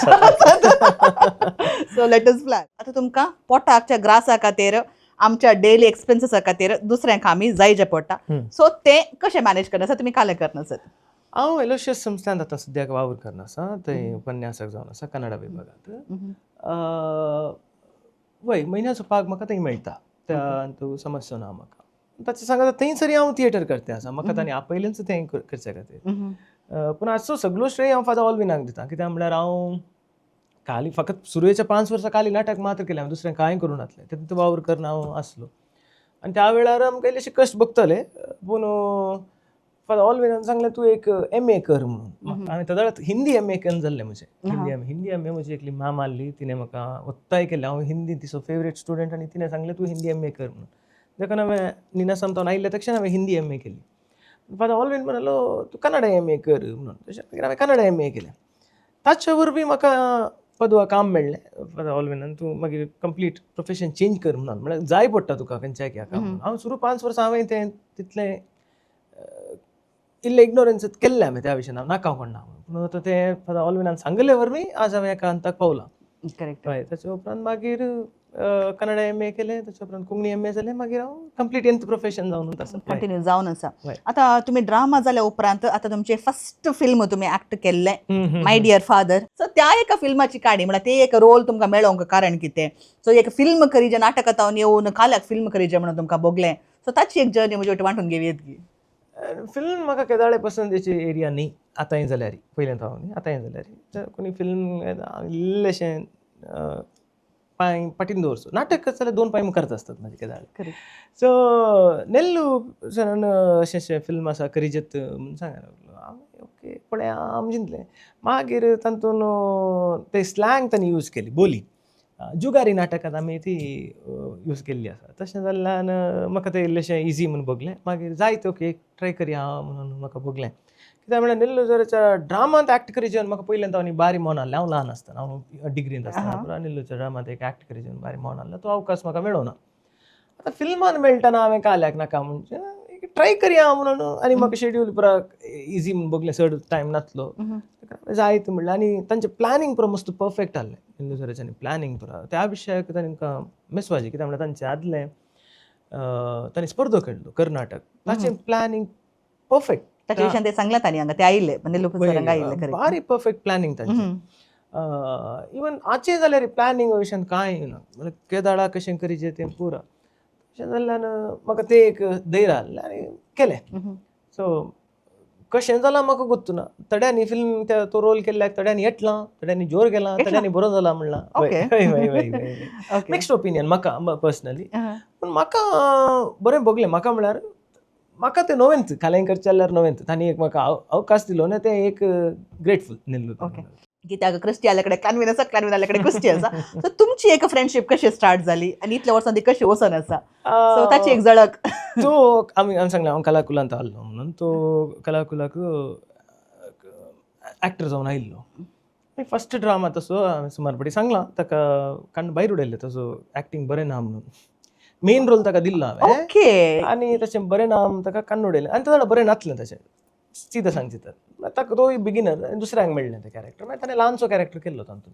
So let us plan. आतां तुमकां पोटाकच्या ग्रासा खातीर आमच्या डेली एक्सपेन्सेसा खातीर दुसऱ्यांक आमी जायचे पडटा. सो ते कशें मॅनेज करना आसा तुमी कालें करना आसात? हांव एलोशियस संस्थांत आतां सद्याक वावर करना आसा, थंय उपन्यासक जावन आसा कन्नडा विभागांत. वय, म्हयन्याचो पाग म्हाका थंय मेळटा, त्या तूं समस्या ना म्हाका. ताचे सांगता थंयसर हांव थिएटर करते आसा, म्हाका तांणी आपयलेंच तें करच्या खातीर. पूण आजचो सगळो श्रेय हांव फादर ऑलविनाक दिता, कित्याक म्हणल्यार हांव काली फकत सुरवेच्या 5 वर्सां काली नाटक मात्र केलें, हांवें दुसरें कांय करूं नासलें. तितूंत वावर करना हांव आसलो आनी त्या वेळार आमकां इल्लेशे कश्ट भोगताले. पूण फादर ऑलविनान सांगलें तूं एक एम ए कर म्हणून. हांवें त्या वेळार हिंदी एम ए केन्ना जाल्लें म्हजें. हिंदी एम ए म्हजी एकली माम आहली, तिणें म्हाका ಒತ್ತಾಯ केलें. हांव हिंदी तिचो फेवरेट स्टुडंट आनी तिणें सांगलें तूं हिंदी एम ए कर म्हणून. देखून हांवें निनासाम तावन आयिल्लें तशें हांवें हिंदी एम ए केली. फादर ऑलवीन म्हणालो तूं कन्नडा एम ए कर म्हणून. तशें मागीर हांवें कन्नडा एम ए केलें. ताचे वरवीं म्हाका पदवा काम मेळ्ळें. फादर ऑलविनान तूं मागीर कंप्लीट प्रोफेशन चेंज कर म्हणून, म्हळ्यार जाय पडटा तुका खंयच्याय हाका म्हणून. हांव सुरू 5 वर्सां हांवें तें तितलें इल्लें इग्नोरन्स केल्लें हांवें त्या विशयान, हांव नाका कोण ना. पूण आतां तें फादर ऑलविनान सांगले वरवीं आज हांवें एका हंताक पावलां. हय, ताचे उपरांत मागीर कन्नडा एम ए केलें, ताचे उपरांत कोंकणी एम ए जालें, मागीर हांव कंप्लीट एन्थ प्रोफेशन जावन आसा. कंटिन्यू जावन आसा. आतां तुमी ड्रामा जाल्या उपरांत आतां तुमचें फर्स्ट फिल्म तुमी एक्ट केल्लें, my dear father. So त्या एका फिल्माची काणी, म्हळ्यार ते एक रोल तुमकां मेळोंक कारण कितें? सो एक फिल्म करीजे, नाटकांत येवन काल्याक फिल्म करीजे म्हणून तुमकां भोगलें. सो ताची एक जर्नी म्हजी वांटून घेवयेत की. फिल्म म्हाका केदाळे पसंदेची एरिया न्ही, आतांय जाल्यार, पयलें हांव न्ही, आतांय जाल्यार कोणी फिल्म इल्लेशें पांय फाटीन दवरचो. नाटक जाल्यार 2 पांय मुखारच आसतात म्हाजे केदाळे. सो नेल्लू सरान अशें अशें फिल्म आसा करिजत म्हणून सांगला लागलो. हांव ओके पळया आम चिंतलें. मागीर तातूंत ते स्लँग तांणी यूज केली, बोली जुगारी नाटकांत आमी ती यूज केल्ली आसा. तशें जाल्ल्यान म्हाका तें इल्लेशें इजी म्हूण भोगलें. मागीर जायत ओके ट्राय करया म्हणून म्हाका भोगलें. कित्याक म्हणल्यार नेल्लू सराच्या ड्रामांत एक्ट करीचे म्हाका पयल्यान तांणी बारी मन आहलें. हांव ल्हान आसतना, हांव डिग्रींत आसतना पुरा नेल्लूच्या ड्रामांत एक एक्ट करीचे बारी मन आहलें. तो अवकाश म्हाका मेळोना. आतां फिल्मान मेळटना हांवें काल्याक नाका म्हणजे ट्राय करया म्हणून. आनी म्हाका शेड्यूल पुरा इजी म्हूण भोगलें, चड टायम नासलो, जायत म्हणलें. आनी तांचें प्लॅनिंग पुरा मस्त परफेक्ट आहलें नेल्लू सराचें प्लॅनिंग पुरा. त्या विशयाक तांकां मेसवाजी, कित्याक म्हणल्यार तांचें आदलें तांणी स्पर्धो खेळ्ळो कर्नाटक, ताचें प्लॅनिंग परफेक्ट. ताच्या विशयान ते सांगलां तांणी, हांगा ते आयिल्ले, नेल्लू सर हांगा आयिल्ले खरें. बारी परफेक्ट प्लॅनिंग तांचें. इवन आचे जाल्यार प्लॅनिंग विशयान कांय ना, म्हणल्यार केदाळा कशें करीचें तें पुरा. तशें जाल्ल्यान म्हाका तें एक धैर्य आहलें आनी केलें. सो कशें जालां म्हाका गोत्तू ना, थोड्यांनी फिल्म त्या तो रोल केल्ल्याक थोड्यांनी येटलां, थोड्यांनी जोर केला, थोड्यांनी बरो जाला म्हणलां. मिक्स्ड ओपिनियन म्हाका पर्सनली, पूण म्हाका बरें भोगलें. म्हाका म्हळ्यार म्हाका तें नवेंच कालें करचें जाल्यार नवेंच तांणी एक म्हाका अवकाश दिलो न्ही, तें एक ग्रेटफूल नेल्लू. कित्याक क्रिस्टी आल्या कडेन क्लानवीन आसा, क्लानवीन आल्या कडेन क्रिस्टी आसा. सो तुमची एक फ्रेंडशीप कशी स्टार्ट जाली आनी इतल्या वर्सां ती कशी वचोन आसा, सो ताची एक झळक. तो आमी हांवें सांगलें हांव कलाकुलांत आहलो म्हणून. तो कलाकुलाक एक्टर जावन आयिल्लो. फर्स्ट ड्रामा तसो हांवें सुमार फावटी सांगलां, ताका कान भायर उडयल्लें, तसो एक्टींग बरें ना म्हणून. मेन रोल ताका दिल्लो हांवें आनी तशें बरें ना म्हणून ताका कान उडयलें. आनी तो बरें नासलें तशें, सीधा सांगचें तर. ताका तोय बिगिनर आनी दुसऱ्यांक मेळ्ळें तें कॅरेक्टर, मागीर ताणें ल्हानसो कॅरेक्टर केल्लो तातूंत.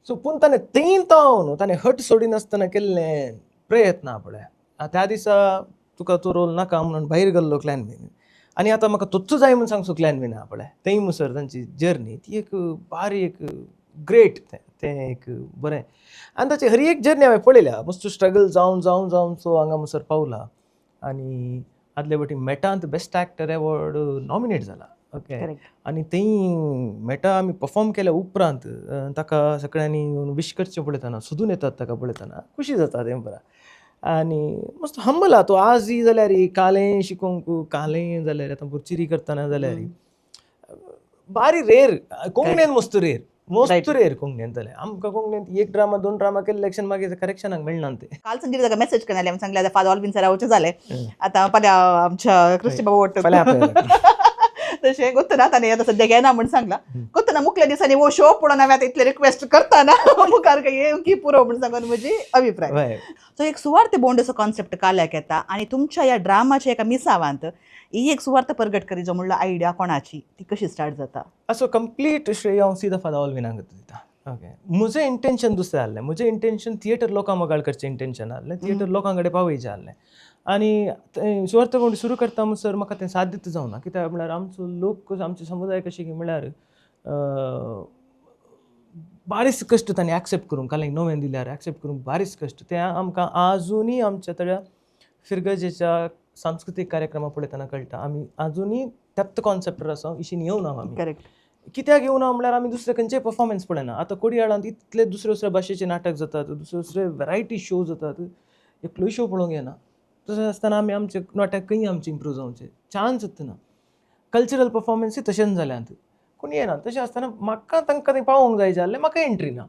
सो पूण ताणें थंय तो न्हू ताणें हट सोडिनासतना केल्लें प्रयत्न पळय, त्या दिसा तुका तो रोल नाका म्हणून भायर गेल्लो क्लॅनवीन, आनी आतां म्हाका तोच जाय म्हणून सांगचो क्लॅनवीन आहा पळय. थंय मुसर तांची जर्नी ती एक बारी एक ग्रेट, तें एक बरें. आनी ताची हर एक जर्नी हांवें पळयल्या, मस्त स्ट्रगल जावन जावन जावन सो हांगा मुसर पावला. आनी आदले फावटी मेटांत बेस्ट एक्टर एवॉर्ड नॉमिनेट जाला. ओके, आनी थंय मेटा आमी परफॉर्म केल्या उपरांत ताका सगळ्यांनी येवन विश करचें पळयतना, सोदून येतात ताका पळयतना खुशी जाता तें बरा. आनी मस्त हंबल आहा तो आजूय जाल्यार, कालें शिकोवंक कालें जाल्यार आतां चिरी करतना जाल्यार बारी रेर कोंकणीन, मस्त रेर, मस्त रेर कोंकणीन जाल्यार. आमकां कोंकणीन एक ड्रामा दोन ड्रामा केले इलेक्शन मागीर करेक्शनाक मेळना ते. काल संजीव ताका मेसेज करनाले, आमी सांगले फादर ऑलविन सरावचें जालें, आतां फाल्यां आमच्या क्रिस्टी बाबा वट्ट तशें गोत्तना ताणें आतां सद्याक येना म्हूण सांगलां. गोत्तना मुखल्या दिसांनी वो शो पळोवन हांवें आतां इतले रिक्वेस्ट करतना मुखार काय येवं की पुरो म्हूण सांगून म्हजी अभिप्राय. सो एक सुवार्थ बोंडेचो कॉन्सेप्ट काल्याक येता आनी तुमच्या ह्या ड्रामाच्या एका मिसावांत ही एक सुवार्थ परगट करी जो म्हणलो आयडिया कोणाची, ती कशी स्टार्ट जाता? असो कंप्लीट श्रेय हांव सीधा फादर ऑलविनाक दिता. ओके, म्हजें इंटेन्शन दुसरें आहलें. म्हजें इंटेन्शन थिएटर लोकां मोगाळ करचें इंटेन्शन आहलें, थिएटर लोकां कडेन पावयचें आहलें. आनी तें सुवार्थ गवंडी सुरू करता म्हणसर म्हाका तें साद्यच जावना. कित्याक म्हळ्यार आमचो लोक, आमचो समुदाय कशें की म्हळ्यार बारीस कश्ट तांणी एक्सेप्ट करूंक, काल नवें दिल्यार एक्सेप्ट करूंक बारीस कश्ट. तें आमकां आजुनूय आमच्या थोड्या फिरगजेच्या सांस्कृतीक कार्यक्रमा पळयतना कळटा, आमी आजुनूय त्याच कॉन्सेप्टार आसा, इशीन येवना आमी. कित्याक येवना म्हळ्यार आमी दुसरे खंयचेय परफॉर्मन्स पळयना. आतां कोडियाळांत इतले दुसरे दुसरे भाशेचे नाटक जातात, दुसरे दुसरे वरायटी शो जातात, एकलोय शो पळोवंक येना. तशें आसतना आमी आमचे नाटक खंय आमचें इम्प्रूव जावचें चान्स ना. कल्चरल परफॉर्मन्सूय तशेंच जाल्यात, कोण येना. तशें आसतना म्हाका तांकां थंय पावोवंक जाय जाल्लें, म्हाका एंट्री ना.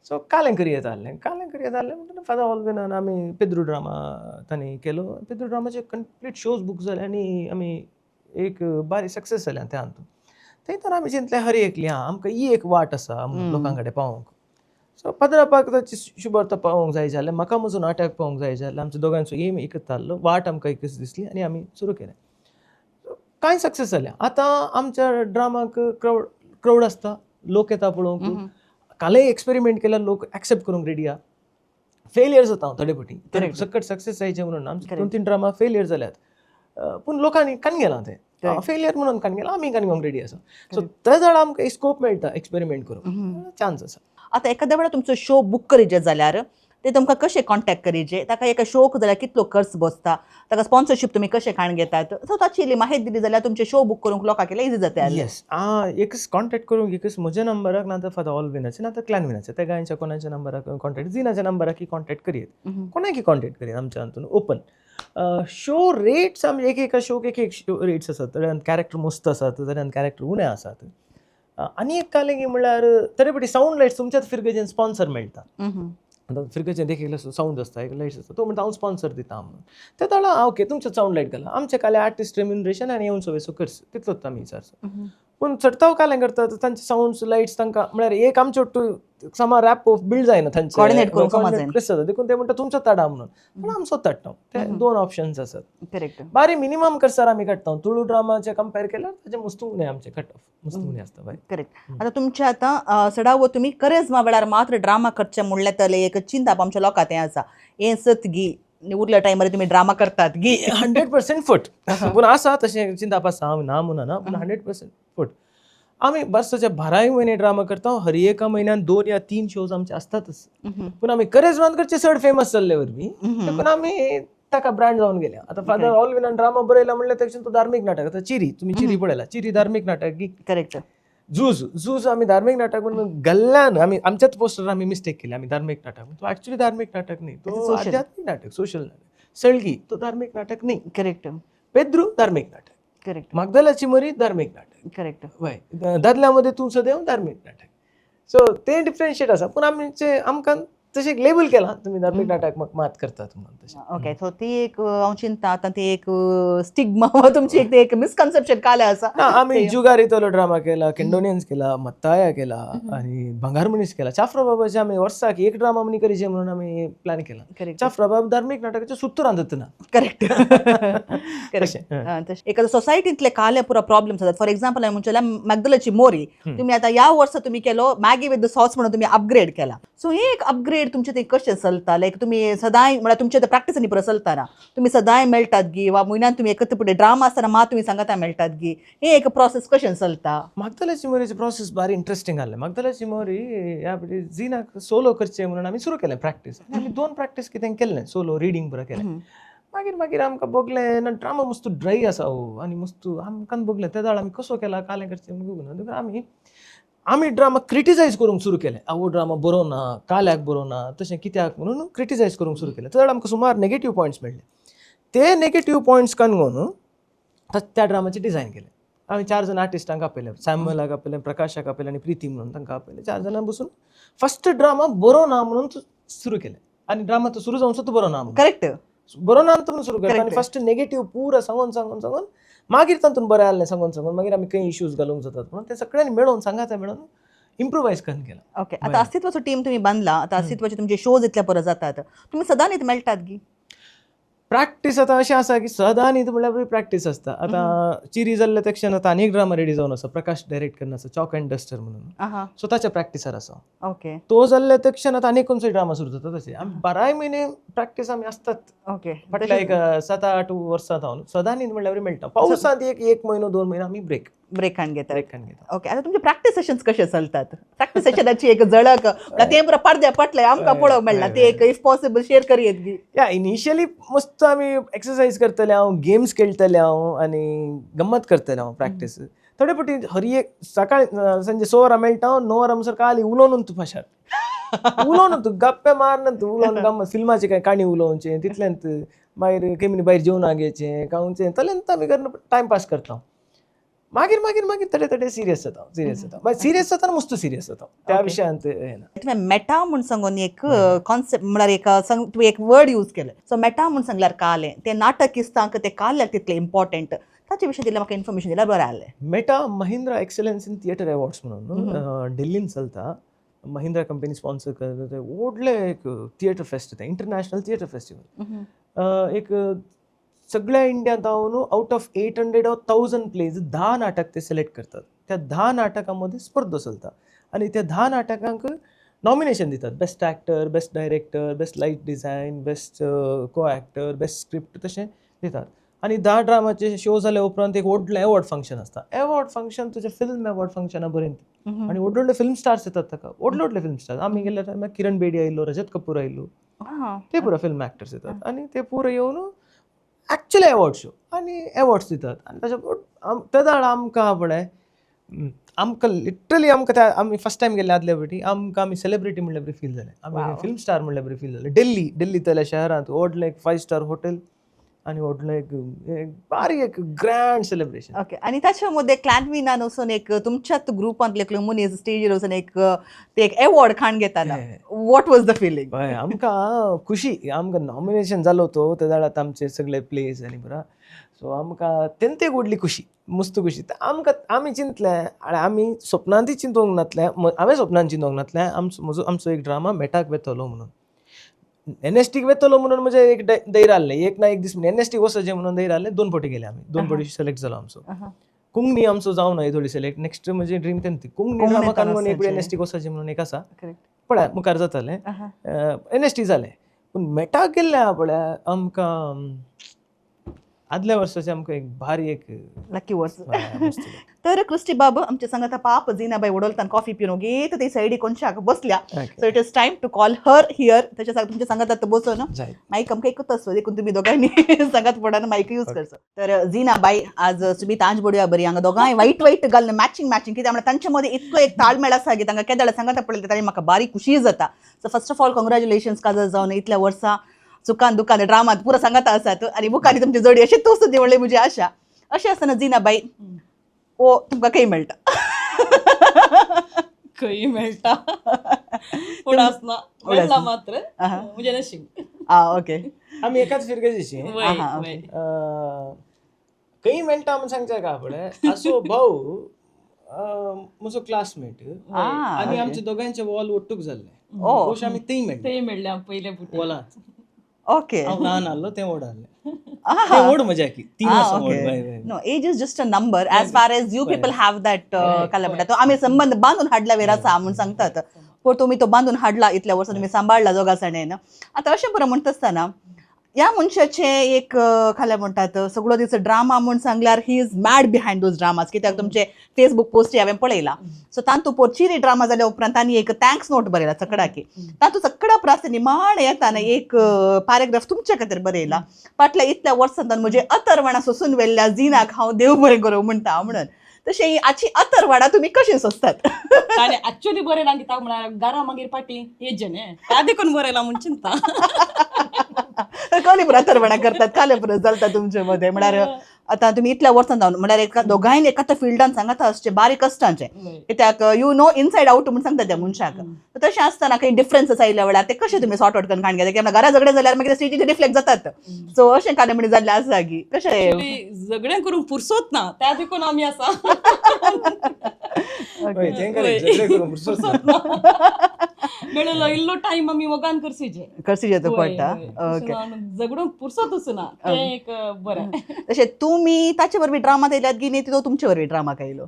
सो कालें करयेत आहलें, कालें करयेत आहलें म्हणटना फादर ऑलविनान आमी पेद्रू ड्रामा तांणी केलो. पेद्रू ड्रामाचे कंप्लीट शोज बूक जाले आनी आमी एक बारी सक्सेस जालें त्या हातूंत. थंय तर आमी चिंतलें हर एकली आं आमकां ही एक वाट आसा लोकां कडेन पावोवंक. सो पाद्रापाक ताची शुभर्ता पावोवंक जाय जालें, म्हाका म्हजो नाटक पावोवंक जाय जालें. आमच्या दोगांचो एम एकच आहलो, वाट आमकां एकच दिसली आनी आमी सुरू केलें. कांय सक्सेस जालें. आतां आमच्या ड्रामाक क्रावड आसता, लोक येता पळोवंक. कालय एक्सपेरिमेंट केल्यार लोक एक्सेप्ट करूंक रेडी आहा. फेलियर जाता हांव थोडे फावटी, सकट सक्सेस जायचें म्हणून आमचे 2-3 ड्रामा फेलियर जाल्यात, पूण लोकांनी कान गेलां तें फेलियर म्हणून कान गेलां, आमी कान घेवंक रेडी आसा. सो ते जाल्यार आमकां स्कोप मेळटा एक्सपेरिमेंट करूंक, चान्स आसा. आतां एखाद्या वेळार तुमचो शो बूक करीजे जाल्यार ते तुमकां कशें कॉन्टेक्ट करीजे, ताका एका शोक जाल्यार कितलो खर्च बसता, ताका स्पॉन्सरशीप तुमी कशें काण घेतात, सो ताची इल्ली माहिती दिली जाल्यार तुमचे शो बूक करूंक लोकांक इजी जाता. येस, एकच कॉन्टेक्ट करूंक एकच म्हज्या नंबराक, ना तर फादर ऑलविनाचे ना तर क्लॅनविनाचे, त्या गायच्या कोणाच्या नंबराक कॉन्टेक्ट, झिनाच्या नंबराक कॉन्टेक्ट करयेत, कोणाकी कॉन्टेक्ट करयेत. आमच्या हातून ओपन शो रेट्स, आमी एक एका शोक एक एक शो रेट्स आसात. थोड्यान कॅरेक्टर मस्त आसात, थोड्यान कॅरेक्टर उणें आसात. आनी एक कालें की म्हणल्यार तरी पटी सावंड लायट्स तुमच्याच फिरगजेन स्पॉन्सर मेळटा. आतां फिरगजेन एक एकलो सावंड आसता, एक लायट्स आसता, तो म्हणटा हांव स्पॉन्सर दिता म्हणून. ते ताणा ओके तुमचें सावंड लायट घाला, आमचे काले आर्टिस्ट रेम्युनरेशन आनी येवन सवेसो खर्च तितलोच आमी विचारचो. पूण चडताव कालें करतात तांचे सावंड्स लायट्स तांकां म्हळ्यार एक आमचे ಒಟ್ಟು समा रॅप बिल्ड जायना तांचे, Coordinate करूंक समा जायना. कशें जाता, देखून ते म्हणटा तुमचो ताडा म्हणून, पूण आमचो ताडटा. ते दोन ऑप्शन्स आसात. बारी मिनिमम खर्चार आमी काडटा. तुळू ड्रामाचे कंपेर केल्यार ताचे मस्त उणें, आमचे कट ऑफ मस्त उणें आसता बाय. करेक्ट. आतां तुमचे आतां सडावो तुमी करेजमा वेळार मात्र ड्रामा करचें म्हणल्यार तले एक चिंताप आमच्या लोकांक तें आसा, हें सत गी उरल्या टायमार तुमी ड्रामा करतात गी? 100% फट. पूण आसा तशें चिंताप आसा, हांव ना म्हणना, पूण 100% फट. आमी वर्साच्या 12 म्हयने ड्रामा करता, हर एका म्हयन्यान 2 या 3 शोज आमचे आसतातच. पूण आमी करेजमान करचे चड फेमस जाल्ले वरवीं देखून आमी ताका ब्रँड जावन गेल्या. आतां फादर ऑलविनान ड्रामा बरयला म्हणल्यार तेक्षण तो धार्मीक नाटक. आतां चिरी, तुमी चिरी पळयला, चिरी धार्मीक नाटक की? करेक्ट. झूज, झूज आमी धार्मीक नाटक म्हणून गल्ल्यान आमी आमच्याच पोस्टर आमी मिस्टेक केली, आमी धार्मीक नाटक. तो एक्चुअली धार्मीक नाटक न्ही, तो आध्यात्मीक नाटक, सोशल नाटक. सळगी तो धार्मीक नाटक न्ही. पेद्रू धार्मीक नाटक. मागदलाची मरी धार्मीक नाटक. वय, दादल्या मध्ये तूं सदैव धार्मीक नाटक. सो ते डिफरन्शिएट आसा. पूण आमचे आमकां तशें लेबल केलां तुमी धार्मीक नाटक मात करतात म्हणून तशें. ओके, सो ती एक हांव चिंता आतां ती एक स्टिग्मा वा तुमची एक ती एक मिसकन्सेप्शन काले आसा. ना, आमी जुगारितलो ड्रामा केला, केंडोनियन्स केला, मत्ताया केला आनी भांगार मनीस केला. चाफ्रा बाबाचे आमी वर्साक एक ड्रामा आमी करीचे म्हणून आमी प्लॅन केला. चाफ्रा बाब धार्मीक नाटकाचे सुत्तरां दत्तना. Correct correct. एखाद्या सोसायटींतले काले पुरा प्रॉब्लेम्स आसात. फॉर एक्झाम्पल हांवें म्हणचें मॅगदलाची मोरी तुमी आतां ह्या वर्सा तुमी केलो मॅगी विथ सॉस म्हणून तुमी अपग्रेड केला. सो हे एक अपग्रेड तुमचें तें कशें चलता, लायक तुमी सदांय म्हळ्यार तुमचें ते प्रॅक्टीस पुरो चलता ना, तुमी सदांय मेळटात गी वा म्हयन्यान तुमी एकत्र फुडें ड्रामा आसतना मात तुमी सांगता मेळटात गी, हे एक प्रोसेस कशें चलता? मागदलाची मोरीची प्रोसेस बारी इंट्रस्टिंग आहलें. मागदलाची मोरी ह्या झिनाक सोलो करचें म्हणून आमी सुरू केलें प्रॅक्टीस. आनी आमी 2 प्रॅक्टीस कितें केल्लें, सोलो रिडींग पुरो केलें. मागीर मागीर आमकां बगलें ना ड्रामा मस्त ड्राय आसा हो आनी मस्त आमकां बगलें ते जाळ आमी कसो केला कालें करचें म्हणून देखून आमी आमी ड्रामा क्रिटिसायज करूंक सुरू केलें. हो ड्रामा बरो ना, काल्याक बरो ना, तशें कित्याक म्हणून क्रिटिसायज करूंक सुरू केलें. ते जाल्यार आमकां सुमार नेगेटीव पॉयंट्स मेळ्ळे. ते नेगेटीव पॉयंट्स कानून त्या ड्रामाचें डिजायन केलें. आमी 4 जाण आर्टिस्टांक आपयले, सॅम्युअलाक आपयलें, प्रकाशाक आपयलें आनी प्रिती म्हणून तांकां आपयलें. 4 जाणां बसून फस्ट ड्रामा बरो ना म्हणून सुरू केलें आनी ड्रामा तो सुरू जावन सुद्दां बरो ना म्हणून. बरो ना म्हणून सुरू केलें आनी फस्ट नेगेटीव पुरा सांगून सांगून सांगून मागीर तातूंत बरें आहलें सांगून सांगून मागीर आमी खंय इश्यूज घालूंक जातात म्हणून ते सगळ्यांनी मेळोवन सांगाता मेळोवन इम्प्रोवायज करून केला. ओके, आतां अस्तित्वाचो टीम तुमी बांदला, आतां अस्तित्वाचे तुमचे शोज इतले परत जातात, तुमी सदांच मेळटात गी? प्रॅक्टीस आतां अशें आसा की सदां न्हीद म्हणल्यार प्रॅक्टीस आसता. आतां चिरी जाल्ले त्या क्षण आतां आनी एक ड्रामा रेडी जावन आसा, प्रकाश डायरेक्ट करून आसा, चॉक अँड डस्टर म्हणून. सो ताच्या प्रॅक्टिसार आसा. तो जाल्ले त्या क्षण आतां आनी खंयचो ड्रामा सुरू जाता. तशें आमी बाराय म्हयने प्रॅक्टीस आमी आसतात. फाटल्या एक 7-8 वर्सां जावन सदां न्हीद म्हणल्यार मेळटा. पावसांत एक एक म्हयनो 2 म्हयनो आमी ब्रेक ब्रेकान घेतात. ब्रेकान घेता. ओके, आता तुमचे प्रॅक्टीस सेशन्स कशे चलतात? प्रॅक्टीस सेशनाची एक झळक म्हळ्यार तें पुरो पडद्या पटलें आमकां पळोवंक मेळना, ते एक if possible share करयेत गी. या, इनिशियली मस्त आमी एक्सरसाइज करतले हांव, गेम्स खेळटले हांव आनी गम्मत करतले हांव. प्रॅक्टीस थोडे फावटी हर एक सकाळी संजे 6 वरां मेळटा, 9 वरां म्हणसर खाली उलोवन तूं फाशार उलोवन तूं गप्पे मारन तूं उलोवन गम्मत फिल्माची काय काणी उलोवचें, तितल्यांत मागीर केमिनी भायर जेवणाक येचें खावचें, तलेंत आमी करून टायम पास करता. मागीर मागीर मागीर थोडे थोडे सिरियस जाता, सिरियस जाता. मागीर सिरियस जाता, मस्त सिरियस जाता त्या विशयांत हें ना. तुवें मेटा म्हूण सांगून एक कॉन्सेप्ट म्हळ्यार एक सांग, तुवें एक वर्ड यूज केलें. सो मेटा म्हूण सांगल्यार कालें तें नाटक इस्तांक तें काल्याक तितलें इम्पॉर्टंट, ताचे विशीं दिल्यार म्हाका इन्फॉर्मेशन दिल्यार बरें जालें. Meta Mahindra excellence in theatre awards म्हणून दिल्लीन चलता. महिंद्रा कंपनी स्पॉन्सर करता ते व्हडलें एक थिएटर फेस्ट, तें इंटरनॅशनल थिएटर फेस्टिवल. एक सगळ्या इंडियांत जावन out of 800 or 1000 plays 10 नाटक ते सिलेक्ट करतात. त्या 10 नाटकां मदीं स्पर्धा चलता आनी त्या 10 नाटकांक नॉमिनेशन दितात, best actor, best director, best light design, best co actor, best script, तशें दितात. आनी 10 ड्रामाचे शो जाल्या उपरांत एक व्हडलें एवॉर्ड फंक्शन आसता. एवॉर्ड फंक्शन तुजें फिल्म एवॉर्ड फंक्शना बरें आनी व्हडले व्हडले फिल्म स्टार्स येतात ताका, व्हडले व्हडले फिल्म स्टार्स. आमी गेल्ल्या टायमार किरण बेडी आयिल्लो, रजत कपूर आयिल्लो, ते पुरो फिल्म एक्टर्स येतात आनी ते पुरो येवन एक्चुअली एवॉर्ड शो आनी एवॉर्ड्स दितात. आनी ताच्या त्या वेळार आमकां पळय आमकां लिटरली आमकां त्या आमी फर्स्ट टायम गेल्ले आदल्या फावटी आमकां आमी सेलिब्रिटी म्हणल्यार बरी फील जालें, आमी फिल्म स्टार म्हणल्यार बरी फील जालें. दिल्ली दिल्लींतल्या शहरांत व्हडलें एक 5 स्टार हॉटेल आनी व्हडलें एक एक बारीक एक ग्रँड सेलिब्रेशन. ओके, आनी ताच्या मदें क्लॅनविनान वचून एक तुमच्याच ग्रुपांतले एकलो मनीस स्टेजीर वचून एक ते एक एवॉर्ड खाण घेताना what was the feeling? हय, आमकां खुशी, आमकां नॉमिनेशन जालो तो त्या वेळार आमचे सगळे प्लेस आनी पुरा. सो आमकां तेंत एक व्हडली खुशी, मस्त खुशी. आमकां आमी चिंतलें आनी आमी सपनांतूय चिंतूंक नासलें, हांवें सपनान चिंतूंक नासलें आमचो म्हजो आमचो एक ड्रामा मेटाक वेतलो म्हणून, एन एस टीक वेतलो म्हणून. म्हजें एक धैर्य आहलें, एक ना एक दीस एन एस टीक वचचें म्हणून धैर्य आहलें. दोन फावटी गेले आमी, दोन फावटी सिलेक्ट जालो आमचो. कोंकणी आमचो जावना ही थोडी सिलेक्ट. नेक्स्ट म्हजें ड्रीम तें ती कोंकणी ड्रामा कानून एक एन एस टीक वचचें म्हणून एक आसा. पळय मुखार जातालें, एन एस टी जालें, पूण मेटाक गेल्लें आहा पळय आमकां आदल्या वर्साचें आमकां एक भारी एक लकी वर्स. हय, मस्त. तर क्रिस्टी बाब आमच्या सांगाता पाप झिनाबाई वडोलतान कॉफी पिवन घेत ते सायडी कोनशाक बसल्या. So it is time to call her here. त्याच्या तुमच्या सांगात बसून जायत. माईक आमकां एकूच आसतो, देखून तुम्ही दोगांनी सांगात पडना माईक यूज करचो. तर झिनाबाई आज सुमित आंज बडुया बरी हांगा दोगांय वाईट वाईट घालून मॅचिंग मॅचिंग, कित्याक म्हळ्यार तांचे मदें इतलो एक ताळमेळ आसा की तांकां केदळ सांगाता पडलें ताणी म्हाका बारीक खुशी जाता. So first of all congratulations, काजर जावन इतल्या वर्सां सुखान दुखान ड्रामात पुरो सांगाता आसात आनी मुखार तुमची जोडी अशी तूं सुद्दां म्हणली म्हजी आशा. अशें आसतना झिनाबाई, ओ तुमकां खंय मेळटा? खंय मेळटा उडास ना, मेळटा मात्र म्हणजे नशीब. आ ओके. आमी एकाच फिरगेजीची. वय. वय. खंय मेळटा म्हूण सांगचें का पळय, असो भाऊ म्हजो क्लासमेट आनी आमच्या दोगांयचे वॉल ಒಟ್ಟುಗ್ जाल्लें. बहुशा आमी थंय मेळ्ळे. ते मेळ्ळे पयले बुटे. वॉलांत. हांव ल्हान आहलो, तें व्हड आहलें. तें व्हड मजा की 3 वर्सां व्हड. बाय बाय. No, age is just a number as far as you people have that कला म्हणटा तो आमी संबंध बांदून हाडला वेर आसा म्हूण सांगतात, पूण तुमी तो बांदून हाडला इतल्या वर्सां तुमी सांबाळला दोगां. आतां अशें बरें म्हणटा आसतना ह्या मनशाचें एक खाल्या म्हणटात सगळो दीस ड्रामा म्हूण सांगल्यार he is mad behind those dramas, कित्याक तुमचे फेसबूक पोस्ट हांवें पळयला. सो तांतू पोरचिरी ड्रामा जाल्या उपरांत तांणी एक thanks note बरयला चकडाकी. तातूंत सगळ्या प्रास निमाण येताना एक पॅराग्राफ तुमच्या खातीर बरयला, फाटल्या इतल्या वर्सांत म्हजे अतरवणा सोसून वेल्ल्या जिनाक हांव देव बरें करूं म्हणटा म्हणून. तशें ही आची अतरवाडा तुमी कशी सोंसतात? ताणें ऍक्च्युअली बरयला कित्याक म्हळ्यार घरा मागीर पाटी येजे न्ही, त्या देखून बरयला म्हूण चिंता. काले पुरो अतरवणा करतात, काले पुरो चलता तुमचे मध्ये? म्हळ्यार आतां तुमी इतल्या वर्सां जावन म्हळ्यार एका दोगांयनी एकाच फिल्डान सांगता आसचें बारीक कश्टांचें, कित्याक you know inside out म्हूण सांगता त्या मनशाक. तशें आसतना काही डिफरन्सीस आयल्या वेळार ते कशें तुमी सॉर्ट आउट करून काण घेता? कित्याक घरा झगडे जाल्यार मागीर स्टेजीचेर रिफ्लेक्ट जातात. सो अशें कांय म्हणी जाल्लें आसा की कशें? Actually, झगडें करूंक फुरसोत ना, त्या देखून आमी आसा. हय, तें करेक्ट, झगडे करूंक फुरसत ना. मेळलो इल्लो टायम आमी मोगान करसीचे. करसी जेतो पडटा. ओके. झगडूंक पुरसतूच ना, तें एक बरें. तशें तुमी ताचे वरवीं ड्रामा येयल्यात की न्ही, तो तुमचे वरवीं ड्रामाक आयलो?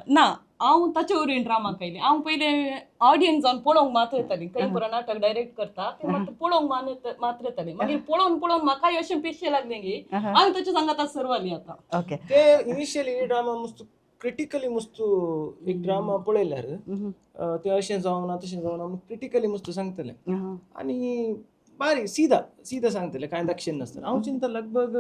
ना, हांव ताचे वरवीं ड्रामाक आयली. हांव पयलें ऑडियन्स जावन पळोवंक मात्र येताली. खंय पुरो नाटक डायरेक्ट करता तें मात्र पळोवंक मात्र येताली. मागीर पळोवन पळोवन म्हाकाय अशें पिशें लागलें की हांवें ताच्या सांगाता सरवाली आतां. ओके. ते इनिशियली ड्रामा मस्त क्रिटिकली मस्त एक ड्रामा पळयल्यार ते अशें जावना तशें जावना म्हणून क्रिटिकली मस्त सांगतले आनी बारीक सीधा सीधा सांगतले, कांय दक्षिण नासतना. हांव चिंता लगभग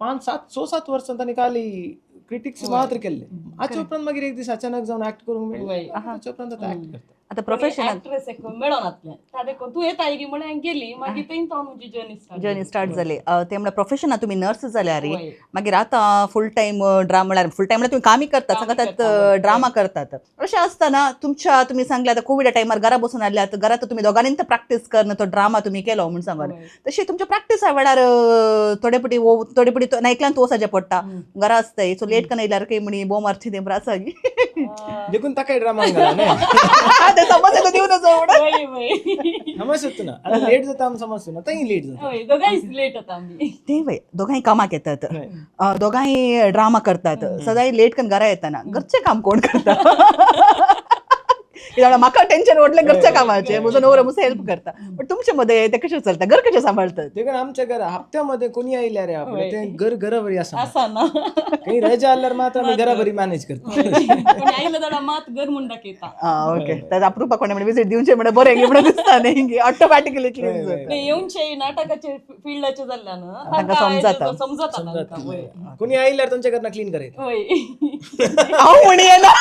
5 7 6 7 वर्सां तांणी खाली क्रिटिक्स मात्र केल्ले. हाचे उपरांत मागीर एक दीस अचानक जावन एक्ट करूंक मेळ्ळें. ताचे उपरांत आतां एक्ट करता. आतां प्रोफेशनल एक्ट्रेस एक मेळोनातलें त्या देखून तूं येताय की म्हळें हांवें गेली. मागीर थंय तो म्हजी जर्नी स्टार्ट. जर्नी स्टार्ट जाली. ते म्हळ्यार प्रोफेशनात तुमी नर्स जाल्यार वय. मागीर आतां फूल टायम ड्रामा, म्हळ्यार फूल टायम तुमी कामय करतात, कामय सांगतात करता, वय. ड्रामा करतात. अशें आसतना तुमच्या तुमी सांगले आतां कोविडा टायमार घरा बसून आसल्यात, घरात तुमी दोगांनी तर प्रॅक्टीस करून तो ड्रामा तुमी केलो म्हूण सांगून. वय. तशें तुमच्या प्रॅक्टिसा वेळार थोडे पटी थोडे पटी नायकल्यान तोसाचें पडटा, घरा आसताय, सो लेट कन येयल्यार काय म्हणी बोम मारची तें बरें आसा की. देखून ताकाय ड्रामा घाला न्ही. ते समज येता दिवन म्हणून. वय वय. समजत ना, आतां लेट जाता आमी समजता ना, थंय लेट जाता. वय, दोगांय लेट जाता आमी. ते वय दोगांय कामाक येतात, हय. दोगांय ड्रामा करतात, सदांय लेट कन घरा येताना घरचें काम कोण करता? कित्याक म्हाका टेन्शन ओडलें घरच्या कामाचें, म्हजो नवरो म्हजो हेल्प करता, पण तुमचे मध्ये ते कशें चलता, घर कशें सांबाळतात? देखून आमच्या घरा हप्त्यामध्ये कोणी आयल्यार रे आपले ते घर घराबरी आसा. आसा ना. काही रजा आल्यार मात्र आमी घराबरी मॅनेज करता. कोणी आयले जाल्यार मात घर म्हूण दाखयता. आं, ओके. तर अप्रुपा कोणें म्हणजे विजीट दिवचें म्हणल्यार बरें म्हणून दिसता न्ही की ऑटोमॅटिकली क्लीन जाता. नाही, येवचे नाटकाचे फिल्डाचे जाल्ल्यान तांकां समजता. समजता तांकां, वय. कोणी आयल्यार तुमच्या घरान क्लीन करायचं. वय. हांव म्हणी येना,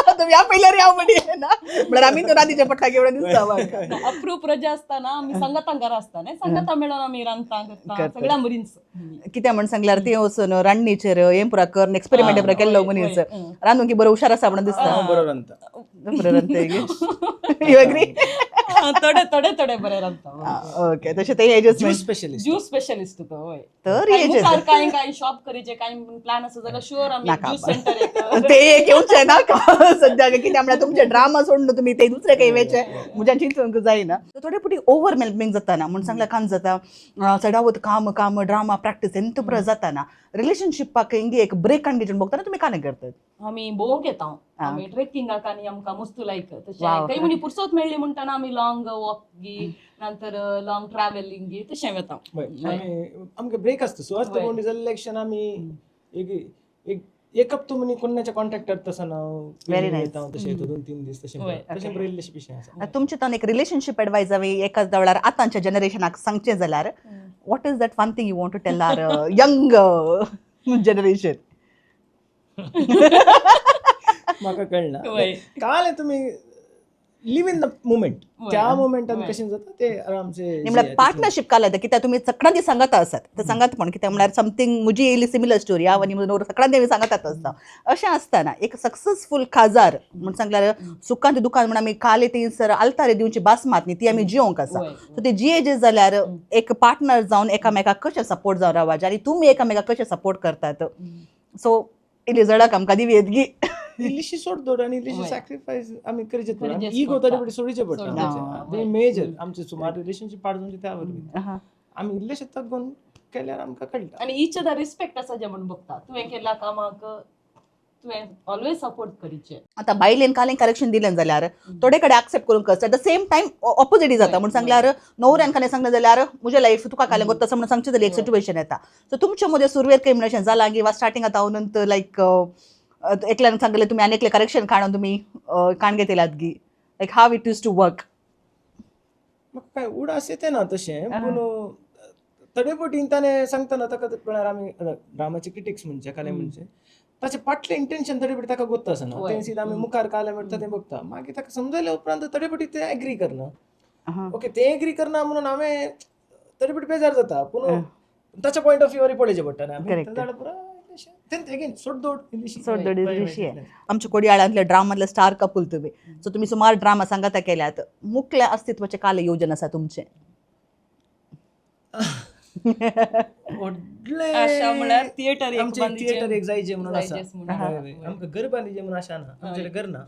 तुमी ह्या पयल्यार हांव म्हणी येना म्हळ्यार आमी तो रांदीच्या पट्टा घेवन दिसता म्हाका. अप्रूप रजा आसतना आमी सांगातां घरा आसता न्ही, सांगातां मेळोन आमी रांदता करता सगळ्या बरींच. कित्या म्हण सांगल्यार ती वचून रांदणीचेर हें पुरा कर एक्सपेरिमेंट पुरा केल्लो मनीस रांदून की बरो हुशार आसा म्हणून दिसता. हांव बरो रांदता. बरो रांदता. You agree? थोडे थोडे थोडे बरे रांदता, वय. ओके, तशें ते adjustment. Juice specialist. Juice specialist तो, वय. तर काय एजस्ट मुखार काय काय शॉप करीचे काय प्लॅन आसा जाल्यार शुअर आमी नाका. ज्यूस सेंटर एक ते एक येवचें ना सद्याक, कित्याक म्हळ्यार तुमचे ड्रामा सोडून तुमी ते दुसरे काही वेचे म्हज्यान चिंतूंक जायना. थोडे पुटी ओवरवेल्मिंग जाता ना म्हूण सांगल्यार काम जाता, चडावत काम काम ड्रामा प्रॅक्टीस एंत पुरो जाता ना, रिलेशनशिपाक इंगी एक ब्रेक आनी घेवन बघताना तुमी कांय करतात? आमी भोंवंक येता, आमी ट्रेकिंगाक आनी आमकां मस्त लायक तशें. Wow. खंय म्हणी पुरसत मेळ्ळी म्हणटना आमी लॉंग वॉक गी, नंतर लॉंग ट्रॅव्हलिंग गी तशें वता. आमी आमकां ब्रेक आसता. सो आसता कोणी जाल्ले क्षण आमी एक एक एक हप्तो म्हणी कोणाच्या कॉन्टॅक्टार तसं ना Very nice. येता तशें येता 2-3 दीस तशें तशें बरयल्लें पिशें आसा. तुमचे तान एक रिलेशनशीप एडवायज हांवें एकाच वेळार आतांच्या जनरेशनाक सांगचें जाल्यार, what is that one thing you want to tell our young generation? म्हाका कळना. वय. काल तुम्ही लिव्ह इन the moment, त्या मुमेंटान कशें जाता ते आरामसे. म्हळ्यार पार्टनरशीप काल येता कित्याक तुमी सगळ्यांनी सांगत आसात ते सांगात, पण कित्याक म्हळ्यार समथींग म्हजी येयली सिमिलर स्टोरी हांव आनी म्हजो नवरो सगळ्यांनी सांगतात आसता. अशें आसतना एक सक्सेसफूल काजार म्हूण सांगल्यार सुखांत दुखान म्हण आमी काल ती सर आल्तारे दिवची भास मात न्ही, ती आमी जियोंक आसा. सो ते जिये जाल्यार एक पार्टनर जावन एकामेकाक कशें सपोर्ट जावन रावपाचें आनी तुमी एकामेकाक कशें सपोर्ट करतात? सो इल्ली जडक आमकां दिवी येतगी. इल्लीशी सोडदोड आनी इल्लीशी सॅक्रिफायस आमी करचेच पडटा. करचेच इगो पडटा. तरी पटी सोडीचे पडटा. सोडचेच. आमचे ते मेजर आमचे सुमार रिलेशनशीप पाड जावचे त्या वरवीं आमी इल्लेशे तगोवन केल्यार आमकां कळटा. आनी इच अदर रिस्पेक्ट आसा जे म्हूण बघता, तुवें केल्ल्या कामाक तुवें ऑलवेज सपोर्ट करीचे. आतां बायलेन कालें करेक्शन दिलें जाल्यार थोडे कडेन एक्सेप्ट करूंक at the same time opposite जाता म्हूण सांगल्यार नवऱ्यान कालें सांगलें जाल्यार म्हजें लायफ तुका कालें गोत तसं म्हणून सांगचें जाल्यार एक सिट्युएशन येता. सो तुमचे मदें सुरवेक काही म्हणून अशें जालां की वा स्टार्टिंग आतां हांव लायक एकल्यान सांगलें तुमी आनी एकलें करेक्शन काडून तुमी काण घेतल्यात गी, like how it is to work? म्हाका काय उडास येते ना तशें, पूण थोडे पटीन ताणें सांगतना ताका म्हळ्यार आमी ड्रामाचे क्रिटिक्स म्हणचे कालें म्हणचे ताचें फाटलें इंटेन्शन थोडे पटी ताका गोत्त आसना. तें सीधा आमी मुखार कालें म्हणटा तें बघता, मागीर ताका समजयल्या उपरांत थोडे पटी तें एग्री करना. ओके, तें एग्री करना म्हणून हांवें तरी पटी बेजार जाता, पूण ताच्या पॉयंट ऑफ व्ह्यू पळोवचें पडटा न्ही आमी. Correct. जाल्यार पुरो तें अगेन सोडदोड इल्लीशी. सोडदोड इल्लीशी आहे. आमच्या कोडियाळांतल्या ड्रामांतले स्टार कपूल तुम्ही, सो तुम्ही सुमार ड्रामा सांगाता केल्यात. मुकल्या अस्तित्वाचे काल योजन आसा तुमचें? व्हडलें आशा म्हळ्यार थिएटर एक आमचें बांदिचें. थिएटर एक जायचे म्हणून आसा. जायचेच म्हणून. हय, हय. आमकां घर बांदिचें म्हणून आशा ना, आमचें घर ना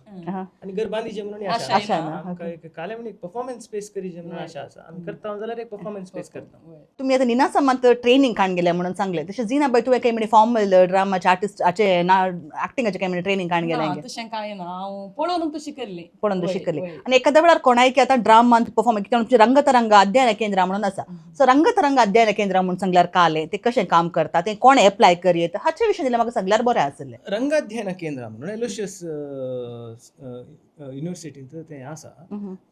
आनी घर बांदिचें म्हणून आशा आशा ना. आमकां एक कालें म्हणून एक परफॉर्मन्स स्पेस करीचें म्हणून आशा आसा. आमी करता जाल्यार एक परफॉर्मन्स स्पेस करता. तुमी आतां निनासमांत ट्रेनिंग काण गेल्या म्हणून सांगलें, तशें जिनाबाई तुवें काही म्हणजे फॉर्मल ड्रामाचे आर्टिस्टाचे ना ऍक्टिंगाचे काही म्हणजे ट्रेनिंग काण गेल्या? ना, तशें कांय ना, हांव पळोवन तशी केल्ली. पळोवन वय, शिकली. वय. आनी एखाद्या वेळार कोणाय की आतां ड्रामांत परफॉर्म, कित्याक आमचें रंगतरंग अध्ययन केंद्र म्हणून आसा, सो रंगतरंग अध्ययन केंद्र म्हणून सांगल्यार कालें तें कशें काम करता, तें कोण एप्लाय करयेत, हाचे विशीं जाल्यार म्हाका सांगल्यार बरें आसलें. रंगाध्ययन केंद्र म्हणून एलोशियस युनिव्हर्सिटींत तें आसा.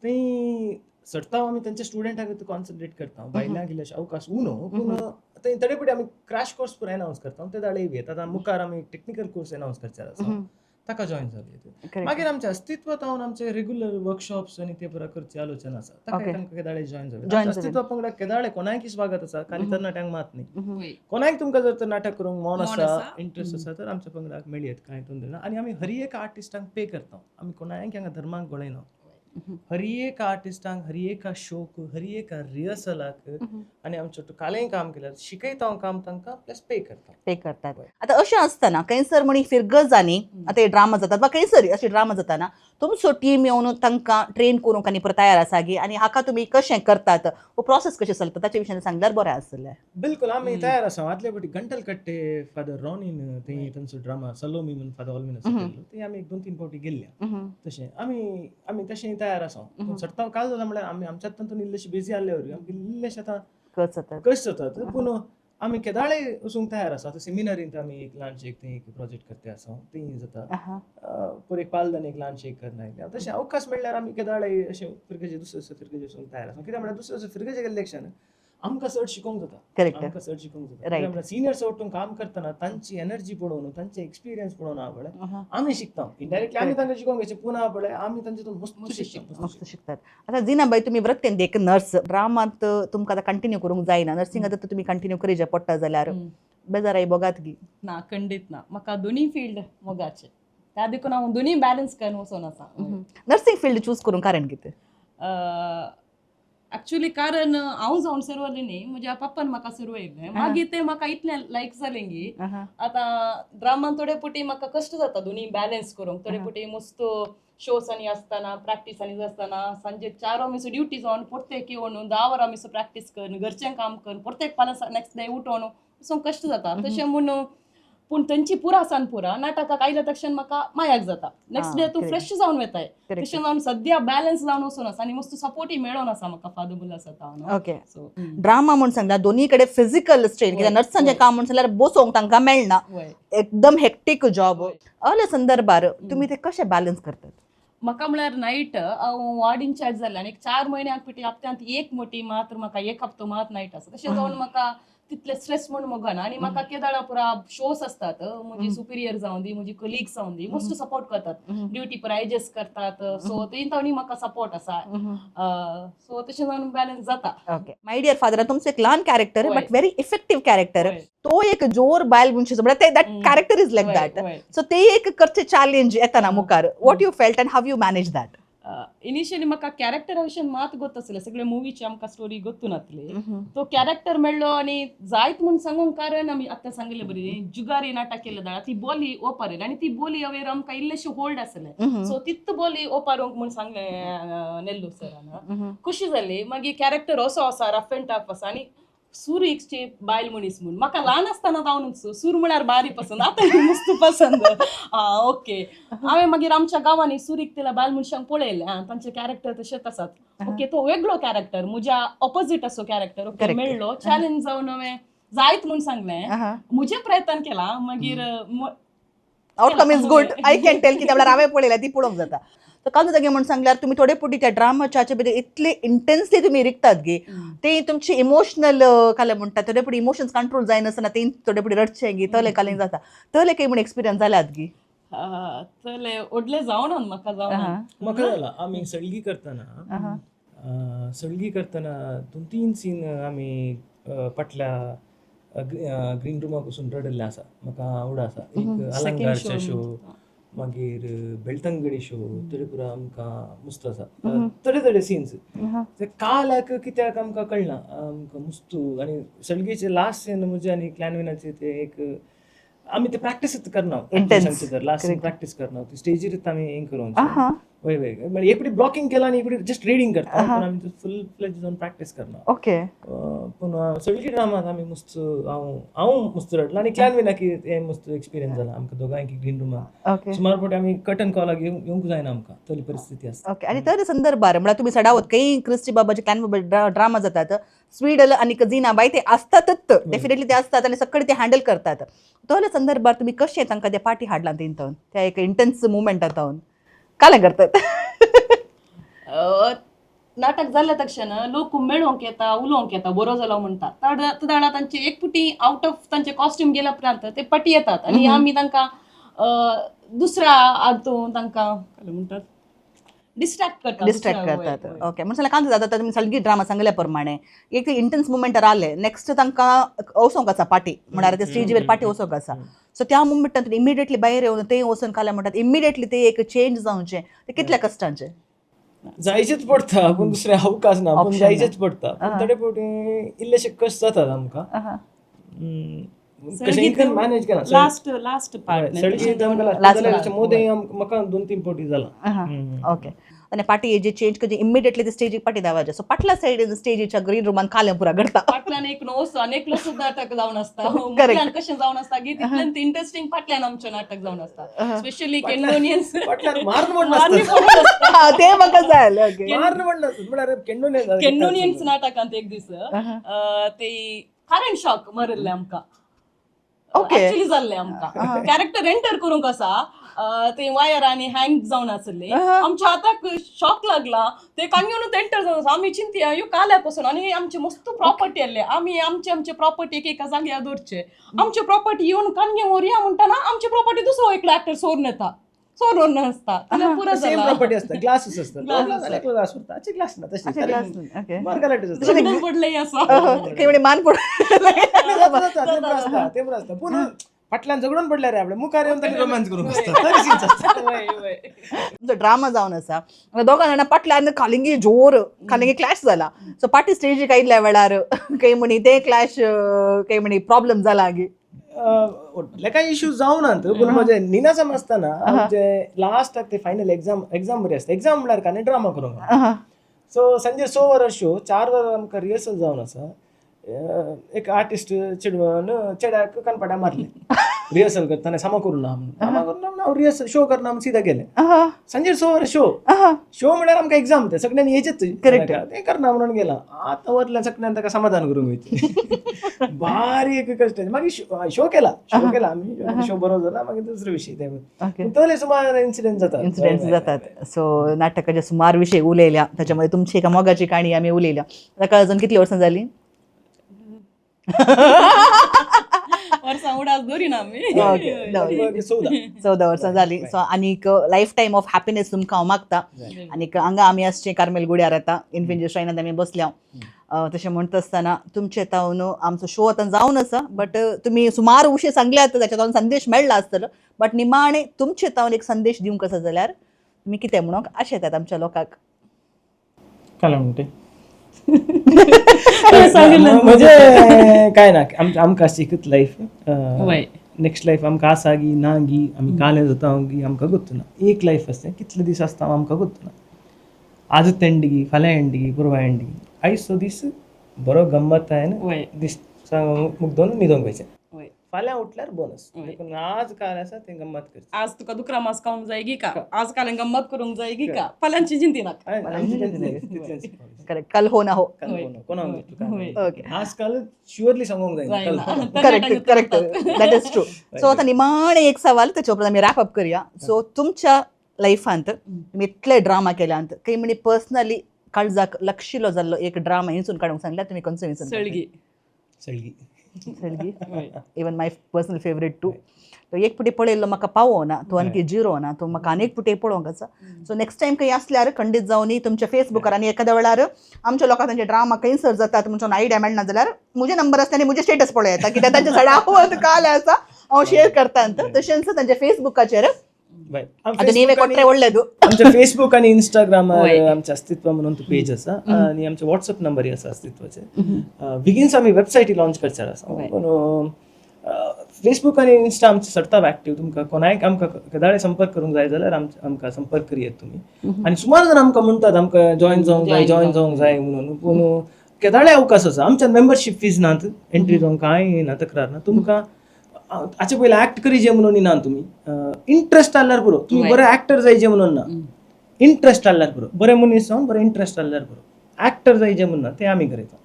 थंय चडताव आमी तांच्या स्टुडंटाक कॉन्सन्ट्रेट करता, भायल्यांक इल्लेशे अवकाश उणो. पूण थंय थोडे फावटी आमी क्रॅश कोर्स पुराय अनावन्स करता, ते दाळे येतात. आतां मुखार आमी टेक्निकल कोर्स अनावन्स करचे आसा, ताका जॉईन जावं. मागीर आमच्या अस्तित्व जावन आमचे रेग्युलर वर्कशॉप्स आनी ते पुरा करचे आलोचना आसा, ताका तांकां केदाळे जॉईन जावं. Join. अस्तित्व पंगडा केदाळे कोणायकी स्वागत आसा, खाली तरणाट्यांक मात न्ही. कोणाक तुमकां जर तर नाटक करूंक मन मन आसा, आसा, इंट्रस्ट आसा तर आमच्या पंगडाक मेळयत, कांय तोंदर ना. आनी आमी हर एक आर्टिस्टांक पे करता, आमी कोणाक हांगा धर्माक गळयना. हर एक आर्टिस्टांक, हर एका शोक, हर एका रिहर्सलाक आनी आमचो कालेंय काम केल्यार शिकयता हांव काम तांकां, प्लस पे करता. पे करतात. आतां अशें आसतना खंयसर म्हणी फिरगजांनी आतां हे ड्रामा जातात वा खंयसर अशे ड्रामा जाताना तुमचो टीम येवन तांकां ट्रेन करूंक आनी परत तयार आसा गी, आनी हाका तुमी कशें करतात, हो प्रोसेस कशें चलता, ताचे विशीं सांगल्यार बरें आसलें. बिलकुल, आमी तयार आसा. आदले फावटी गंटल कट्टे फादर रॉनीन थंय तांचो ड्रामा सलोमी म्हणून फादर ऑलवीन आसा केल्लो, थंय आमी एक दोन तीन फावटी गेल्ल्या. तशें आमी आमी तशें तयार आसा. पूण चडताव काल जाला म्हळ्यार आमी आमच्या तातूंत इल्लेशे बिजी आहले वरवीं आमकां इल्लेशे आतां कच जातात. कश्ट जातात, पूण आमी केदाळे वचूंक तयार आसा. आतां सेमिनारींत आमी एक ल्हानशें एक थंय एक प्रोजेक्ट करते आसा, थंय जाता. पयर एक पालदान एक ल्हानशें एक करना आयलें. तशें अवकाश मेळ्ळ्यार आमी केदाळे अशें फिरगजे, दुसरे दुसरे फिरगजे वचूंक तयार आसा. कित्याक म्हळ्यार दुसरे दुसरे फिरगजे गेल्ले क्षण आमकां चड शिकोवंक जाता. आमकां चड शिकोवंक जाता. कित्याक म्हळ्यार सिनियर्स वटून काम करतना तांची एनर्जी पळोवन, तांचे एक्सपिरियन्स पळोवन हांव पळय आमी शिकता. इनडायरेक्टली आमी तांकां शिकोवंक घ्यायचें, पुना पळय आमी तांचे मस्त शिकता. मस्त शिकतात. आतां जिनाबाई तुमी वृत्तेन एक नर्स, ड्रामांत तुमकां आतां कंटिन्यू करूंक जायना, नर्सिंग आतां तुमी कंटिन्यू करीजे पडटा जाल्यार बेजाराय बोगात गी? ना, खंडीत ना. म्हाका दोनी फिल्ड मोगाचे, त्या देखून हांव दोनी बॅलन्स करून वचोन आसा. नर्सिंग फिल्ड चूज करूंक कारण कितें? ऍक्च्युली कारण हांव जावन सुरवलें न्ही, म्हज्या पप्पान म्हाका सुरवयलें. मागीर तें म्हाका इतलें लायक जालें की आतां ड्रामान थोडे पुटी म्हाका कश्ट जाता दोनी बॅलन्स करूंक. थोडे पुटी मस्त शोज आनी आसतना, प्रॅक्टीस आनी आसतना सांजे 4 वरां ड्युटी जावन परतेक येवन 10 वरां मिसो प्रॅक्टीस करून, घरचें काम करून, परतेक फाल्यां नेक्स्ट डे उठोवन सो कश्ट जाता. तशें म्हूण पूण तेंची पुरा आसान पुरा नाटकाक आयल्या तक्षण म्हाका मायाक जाता. नेक्स्ट डे तूं फ्रेश जावन वेताय. तशें जावन सद्या बॅलन्स जावन वचून आसा आनी मस्त सपोर्टय मेळोन आसा म्हाका फादर बुल आसा. ओके. सो ड्रामा म्हूण सांगता दोन्ही कडेन फिजिकल स्ट्रेन, कित्याक नर्सांचें काम म्हूण सांगल्यार बसोवंक तांकां मेळना, एकदम हेक्टीक जॉब. असल्या संदर्भार तुमी ते कशें बॅलन्स करतात? म्हाका म्हळ्यार नायट हांव वॉर्ड इन्चार्ज जालें आनी 4 म्हयन्याक पिटी हप्त्यांत एक मोटी मात्र म्हाका एक हप्तो मात नायट आसा. तशें जावन म्हाका तितले स्ट्रेस म्हूण मोगना. आनी म्हाका केदाळा पुरा शोस आसतात, म्हजी सुपिरियर जावन दी, म्हजी कलिग्स जावन दी, मस्त सपोर्ट करतात, ड्युटी पुरा एडजस्ट करतात. सो तेंच्यानी म्हाका सपोर्ट आसा, सो तशें जावन बॅलन्स जाता. ओके, my dear father, तुमचो एक ल्हान character but very effective character. तो एक जोर बायल मनशेचो, म्हळ्यार ते that character is like that. So ते एक करचे चॅलेंज येताना मुखार, what you felt and how you manage that? Initially म्हाका कॅरेक्टरा विशीं मात गोत आसलें, सगळे मुवीची आमकां स्टोरी गोत्तू नासली. तो कॅरेक्टर मेळ्ळो आनी जायत म्हूण सांगूंक कारण आमी आतां सांगिल्ले बरी जुगारी नाटक केल्ले जाल्यार ती बोली ओपारेल आनी ती बोली हांवें आमकां इल्लेशी होल्ड आसले, सो तित बोली ओपारूंक म्हूण सांगलें नेल्लू सरान, खुशी जाली. मागीर कॅरेक्टर असो आसा, रफ एंड टफ आसा आनी सूर एकची बायल मनीस म्हूण म्हाका ल्हान आसतना जावन सूर म्हळ्यार बारी पसंद, आतां मस्त पसंद. आं ओके, हांवें मागीर आमच्या गांवांनी सुरीक तिला बायल मनशांक पळयलें, आं तांचे कॅरेक्टर तशेंच आसात. ओके, तो वेगळो कॅरेक्टर, म्हज्या ऑपोजीट असो कॅरेक्टर. ओके, मेळ्ळो चॅलेंज जावन हांवें जायत म्हूण सांगलें, म्हजें प्रयत्न केला. मागीर Outcome is good, I can tell, कित्याक म्हळ्यार हांवें पळयल्या ती पळोवंक जाता. सो काजू जागे म्हूण सांगल्यार तुमी थोडे पुटी त्या ड्रामाच्या भितर इतले इंटेन्सली तुमी रिगतात गी ते तुमची इमोशनल कालें म्हणटा, थोडे पुटी इमोशन्स कंट्रोल जायनासतना ते थोडे पुटी रडचें गी तले कालें जाता, तले काही म्हूण एक्सपिरियन्स जाल्यात गी? तले व्हडले जावना म्हाका, जावना. म्हाका जाला. आमी सळगी करतना, सळगी करतना दोन तीन सीन आमी फाटल्या ग्रीन रुमाक वचून रडिल्लें आसा. म्हाका आवड आसा एक अलंकारचे शो. मागीर बेलतंगडी शो तरी पुरो आमकां मुस्त आसा थोडे थोडे सिन्स ते काल्याक कित्याक आमकां कळना आमकां मुस्तू. आनी सळगीचे लास्ट सीन म्हजे आनी क्लॅनविनाचे ते एक आमी ते प्रॅक्टीसच करना. Intense. सांगचे तर लास्ट सीन प्रॅक्टीस करना, स्टेजीर आमी हें करूंक. आहा. वय वय, म्हणजे एक फावटी ब्लॉकिंग केला आनी एक फावटी जस्ट रिडींग करता, पूण आमी फुल फ्लेज जावन प्रॅक्टीस करना. पूण सगळी ड्रामात आमी मस्त, हांव हांव मस्त रडलो आनी क्लॅन विनाकी हें मस्त एक्सपिरियन्स जाला आमकां दोगांयकी ग्रीन रुमान. सुमार फावटी आमी कर्टन कॉलाक येवंक जायना आमकां, तली परिस्थिती आसता. ओके, आनी तर संदर्भार म्हळ्यार तुमी सडावत काही क्रिस्टी बाबाचे क्लॅन बाबा ड्रामा जातात, स्वीडल आनी जीनाबाई ते असतातच, डेफिनेटली ते असतात आनी सगळे ते हँडल करतात. तोले संदर्भार तुमी कशें तांकां ते पाटी हाडलां तेंतून त्या एक इंटेन्स मुवमेंटातून कालें करतात? नाटक जाल्ल्या तक्षण लोक मेळोंक येता, उलोवंक येता, बरो जालो म्हणटा. तदाळा तांचे एक पुटी आवट ऑफ तांचे कॉस्ट्यूम गेल्या उपरांत ते पटी येतात आनी आमी तांकां दुसऱ्या हातून तांकां काय म्हणटात, डिस्ट्रॅक्ट करता. डिस्ट्रॅक्ट करतात. ओके, म्हणून कांत जाता तुमी सगळी ड्रामा सांगल्या प्रमाणे एक ते इंटेन्स मुवमेंटार आले, नेक्स्ट तांकां वचोंक आसा पाटी, म्हळ्यार ते स्टेजीवर पाटी वचोंक आसा. सो त्या मुवमेंटान इमिडिएटली भायर येवन ते वचून काल्या म्हणटात, इमिडिएटली ते एक चेंज जावचें ते कितल्या कश्टांचें? जायचेच पडटा, पूण दुसरें अवकाश ना, पूण Option जायचेच पडटा. पूण थोडे फावटी इल्लेशे कश्ट जातात आमकां. कशें इतकें मॅनेज केला लास्ट लास्ट पार्ट. सगळी आमकां Last. जाल्यार मोदें म्हाका 2-3 फावटी जाला. ओके, आनी पाटी जे चेंज करचे इमिडिएटली ते स्टेजीक पाटी धांवाचे. सो पाटल्या सायडीन स्टेजीच्या ग्रीन रुमान कालें पुरा घडता. फाटल्यान एक नोस आनी एकलो सुद्दां नाटक जावन आसता, मुखाल्यान कशें जावन आसता की तितल्यान इंटरेस्टिंग फाटल्यान आमचें नाटक जावन आसता, स्पेशली केंडोनियन्स. फाटल्यान मारून म्हणून आसता. ते म्हाका जाय. ओके. मारून म्हणून आसता म्हळ्यार केंडोनियन्स. केंडोनियन्स नाटकांत एक दीस ते करंट शॉक मारिल्ले आमकां. ऍक्च्युली जाल्ले आमकां, कॅरेक्टर एंटर करूंक आसा, ते वायर आनी हँग जावन आसले, आमच्या हाताक शॉक लागला, ते कांगेवन एंटर जावन आसा. आमी चिंतया ह्यो काल्या पासून आनी आमचे मस्त प्रॉपर्टी आसले, आमी आमचे आमचे प्रॉपर्टी एक एका जाग्यार दवरचे, आमचे प्रॉपर्टी येवन काणगे व्हरया म्हणटना आमची प्रॉपर्टी दुसरो एकलो एक्टर सोरून येता, सोरून आसता, जाल्यार पुरो सेम जाला. प्रॉपर्टी असता, ग्लासेस असतात. Glasses. ग्लास ग्लास उरता, अचे ग्लास ना तशे. Glass, okay. मार्गालाटीच असता. झगडून पडलें आसा. काही म्हणे मान पड जाता, जाता, ते बरं आसता, ते बरं आसता, पूण फाटल्यान झगडून पडल्यार रे आपल्या मुखार येवन ताणी रोमांस करूंक आसता, तरी सीन्स आसता. वय वय. तुमचो ड्रामा जावन आसा, दोगां जाणां पाटल्यान खालिंगी जोर खालिंगी क्लॅश जाला. सो पाटी स्टेजीक आयिल्ल्या वेळार काही म्हणी ते क्लॅश, काही म्हणी प्रॉब्लेम जाला गी? व्हडले कांय इश्यू जावनात, पूण म्हजे निनासम आसतना आमचे लास्टाक ते फायनल एक्झाम, एक्झाम बरी आसता. एक्झाम म्हणल्यार काय ड्रामा करूंक. सो संजे 6 वरां शो, 4 वरां आमकां रिहर्सल जावन आसा. एक आर्टिस्ट चेडवान चेड्याक कनपाट्या मारले रिहर्सल करतना, सामा करूं ना म्हणून. सामा करूं ना म्हणून हांव रिहर्सल शो करना म्हणून सीधा गेले. संजे 6 वरां शो, शो म्हळ्यार आमकां एक्झाम, ते सगळ्यांनी येचेच. ते करना म्हणून गेला. आतां वतल्या सगळ्यान ताका समाधान करूंक वयचे, बारीक कश्ट. मागीर शो केला, शो केला आमी, शो बरो जाला, मागीर दुसरो विशय ते. तसले सुमार इन्सिडंट जातात. इन्सिडेंट्स जातात. सो नाटकाचे सुमार विशय उलयल्या, त्याच्यामध्ये तुमची एका मोगाची काणी आमी उलयल्या. ताका अजून कितली वर्सां जाली? वर्सां उडास दवरिना आमी. ओके. 14. 14 वर्सां जाली. सो आनीक लायफ टायम ऑफ हॅपिनेस तुमकां हांव मागता. आनीक हांगा आमी आसचे कार्मेल गुड्यार आतां इन्फिनिटी श्रायनांत आमी बसल्या. तशें म्हणटा आसतना तुमचे तावन आमचो शो आतां जावन आसा, बट तुमी सुमार विशय सांगल्यात, ताच्या तावन संदेश मेळ्ळा आसतलो, बट निमाणें तुमचे तावन एक संदेश दिवंक आसा जाल्यार तुमी कितें म्हणूंक आशेतात आमच्या लोकांक? काय म्हणटे? सांगितलं. म्हणजे काय ना, आमकां एकच लायफ. वय. नेक्स्ट लायफ आमकां आसा गी ना गी, आमी काले जाता गी आमकां गोत्तू ना. एक लायफ आसता, कितले दीस आसता आमकां गोत्तू ना. आजच एंड गी, फाल्यां एंड गी, परवां एंड गी, आयज तो दीस बरो गम्मत आहे वय. दीस मुगदोन न्हिदोंक वयचें. वय. फाल्यां उठल्यार बोनस. देखून आज काल आसा तें गम्मत करची. आज तुका दुकरा मास खावंक जाय गी का, आज काल गम्मत करूंक जाय गी का, फाल्यांची चिंती नाका. करेक्ट, कल हो ना हो. कोणाक गोत्तू काय. ओके. आजकाल शुअरली सांगूंक जायना. जायना. Correct correct, that is true. So आतां निमाणें एक सवाल, त्याच्या उपरांत आमी रॅप अप करया. सो तुमच्या लायफांत तुमी इतले ड्रामा केल्यात, काही म्हणी पर्सनली काळजाक लक्षिलो जाल्लो एक ड्रामा हिंसून काडूंक सांगल्यार तुमी खंयचो हिंसून? सळगी. सळगी. सळगी, even my personal favourite too. तो एक पुटी पळयल्लो म्हाका पावना, तो आणखी जिरो ना, तो म्हाका आनी एक पुटी पळोवंक आसा. सो नेक्स्ट टायम खंय आसल्यार खंडीत जावन तुमच्या फेसबुकार आनी एखाद्या वेळार आमच्या लोकांक तांचे ड्रामा खंयसर जातात म्हणून आयडिया मेळना जाल्यार म्हजे नंबर आसता आनी म्हजे स्टेटस पळोवं येता, कित्याक तांचे सडावत काल आसा हांव शेअर करता. तशेंच तांच्या फेसबुकाचेर ಅದು ನೀವೇ ಕೊಟ್ರೆ ಒಳ್ಳೇದು. आमच्या फेसबुक आणि इंस्टाग्राम आमचे अस्तित्व म्हणून तो पेज आसा आणि आमचे व्हॉट्सअप नंबरय आसा अस्तित्वाचे. बेगीनच आमी वेबसायटी लॉन्च करचार आसा, पूण फेसबुक आनी इन्स्टा आमचे सरताव एक्टीव. तुमकां कोणायक आमकां केदाळे संपर्क करूंक जाय जाल्यार आमकां संपर्क करयेत तुमी. आनी सुमार जाण आमकां म्हणटात आमकां जॉयन जावंक जाय, जॉयन जावंक जाय म्हणून, पूण केदाळे अवकाश आसा. आमच्यान मेंबरशीप फीज नात, एंट्री जावंक कांय ना, तक्रार ना. तुमकां हाचे पयलीं एक्ट करीजे म्हणून ना, तुमी इंट्रस्ट आहल्यार पुरो. तुमी बरे एक्टर जायचे म्हणून ना, इंट्रस्ट आहल्यार पुरो. बरे मनीस जावन बरे इंट्रस्ट आहल्यार पुरो, एक्टर जायचे म्हणून ना, ते आमी करयता.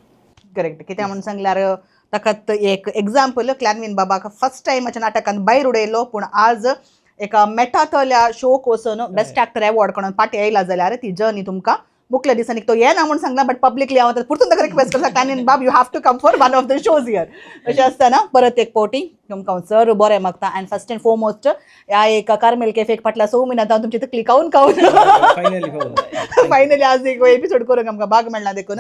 करेक्ट. कित्याक म्हणून सांगल्यार ताकात एक एग्जाम्पल, क्लॅनवीन बाबाक फर्स्ट टायम नाटकान भायर उडयलो, पूण आज एका मेटातल्या शोक वचून बेस्ट एक्टर अवॉर्ड कोण पाटी आयला जाल्यार ती जर्नी तुमकां मुखल्या दिसांनी तो येना म्हणून सांगला, बट पब्लिकली हांव पुरतून ताका रिक्वेस्ट करता, क्लॅनवीन बाब, you have to come for one of the shows here. अशें आसतना परत एक पावटी तुमकां हांव चड बरें मागता. अँड फर्स्ट अँड फोरमोस्ट, ह्या एक कार्मेल कॅफेक फाटल्या 6 म्हयन्यांत हांव तुमची तकली खावन खावन फायनली. फायनली आज एक एपिसोड करूंक आमकां भाग मेळ्ळा, देखून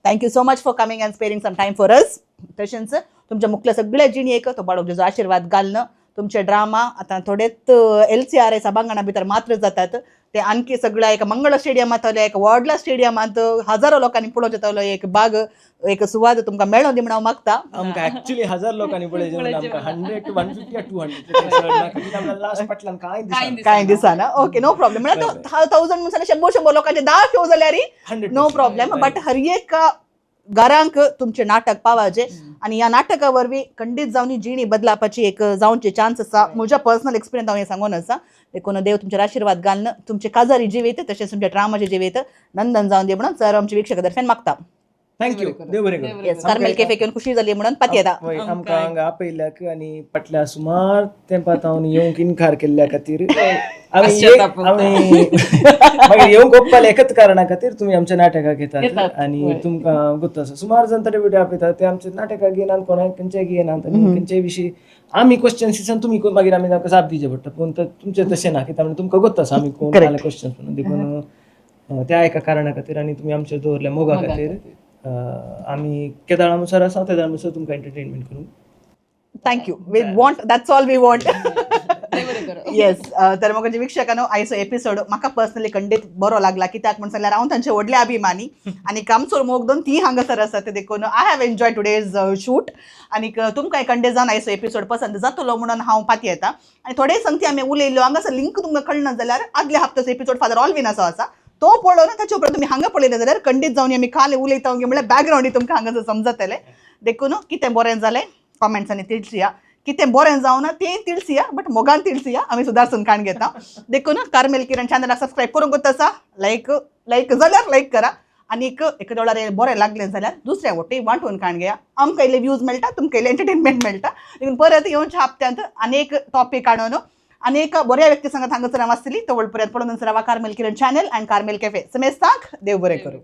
thank you so much for coming and sparing some time for us. तशेंच तुमच्या मुखल्या सगळ्या जिणेक तो बाळोक जेजू आशिर्वाद घालून तुमचे ड्रामा आतां थोडेच एलसीआरए सभांगणा भितर मात्र जातात, ते आणखी सगळ्या एक मंगळ स्टेडियमांतले, एक व्हडल्या स्टेडियमांत हजारो लोकांनी पळोवचें तलो एक बाग, एक सुवात तुमकां मेळोन दी म्हणून हांव मागता. आमकां ऍक्च्युली 1000 लोकांनी पळयचें म्हणून आमकां 100 to 150 200 last फाटल्यान कांय दिसना. कांय दिसना. Okay, no problem. म्हळ्यार 1000 म्हणून 100 100 लोकांचे 10 शो जाल्यार 100. नो प्रॉब्लेम, बट हर एक घरांक तुमचें नाटक पावाचे आनी ह्या नाटका वरवीं खंडीत जावन जिणी बदलापाची एक जावचे चान्स आसा. म्हज्या पर्सनल एक्सपिरियन्स हांव हें सांगून आसा. देखून देव तुमचेर आशिर्वाद घालून तुमचे काजारी जिवीत तशेंच तुमच्या ड्रामाचे जिवीत नंदन जावन दी म्हणून सर आमचे वीक्षक दर्शन मागता. Thank you, देव बरें करूं. येस, कार्मेल केफे घेवन खुशी जाली म्हणून पाती येता. वय, आमकां हांगा आपयल्याक आनी फाटल्या सुमार तेंपात हांव येवंक इनकार केल्ल्या खातीर आमी आमी मागीर येवंक ओप्पाले एकच कारणा खातीर, तुमी आमच्या नाटकाक येतात आनी तुमकां गोत्त आसा. सुमार जाण तरी विडियो आपयतात, ते आमच्या नाटकाक येनात, कोणाक खंयच्याक येनात आनी खंयच्याय विशीं आमी क्वेश्चन्स दिसान तुमी मागीर आमी तांकां जाप दिवचे पडटा. पूण तुमचें तशें ना, कित्याक तुमकां गोत्त आसा आमी कोण क्वेश्चन्स म्हणून. देखून त्या एका कारणा खातीर आनी तुमी आमचेर दवरल्या मोगा खातीर आमी केदाळा मुसार आसा तेदाळा मुसार तुमकां एंटरटेनमेंट करूंक. Thank you. We want, that's all we want. Yes. तर मग वीक्षकांनो, आयचो एपिसोड म्हाका पर्सनली खंडीत बरो लागला. कित्याक म्हण सांगल्यार हांव तांचे व्हडले अभिमानी आनी आमचो मोग दोन ती हांगासर आसा ते, देखून I have enjoy today's shoot. आनीक तुमकां खंडे जावन आयचो एपिसोड पसंत जातलो म्हणून हांव पाती येता. आनी थोडे संगती आमी उलयल्यो हांगासर लिंक तुमकां कळना जाल्यार आदल्या हप्त्याचो एपिसोड फादर ऑलवीन असो आसा, तो पळोवन ताचे उपरांत तुमी हांगा पळयलें जाल्यार खंडीत जावन आमी काल उलयता म्हळ्यार बॅकग्रावंड तुमकां हांगासर समजतलें. देखून कितें बरें जालें कॉमेंट्सांनी तिळसिया, कितें बरें जावना तें तिळसिया, बट मोगान तिळसिया, आमी सुदारसून काण घेता. देखून कार्मेल किरण चॅनलाक सबस्क्रायब करूंक आसा, लायक लायक जाल्यार लायक करा आनी एक डॉलर बरें लागलें जाल्यार दुसऱ्या वटेन वांटून काण घेया. आमकां इल्ले व्यूज मेळटा, तुमकां इल्लें एंटरटेनमेंट मेळटा. देखून परत येवच्या हप्त्यांत अनेक टॉपीक हाडून अनेक बऱ्या व्यक्ती सांगत हांगासर हांव आसतली. तवळ पर्यंत पळोवन रावा Carmel Kiran channel and Carmel cafe. समेस्ताक देव बरें करूं.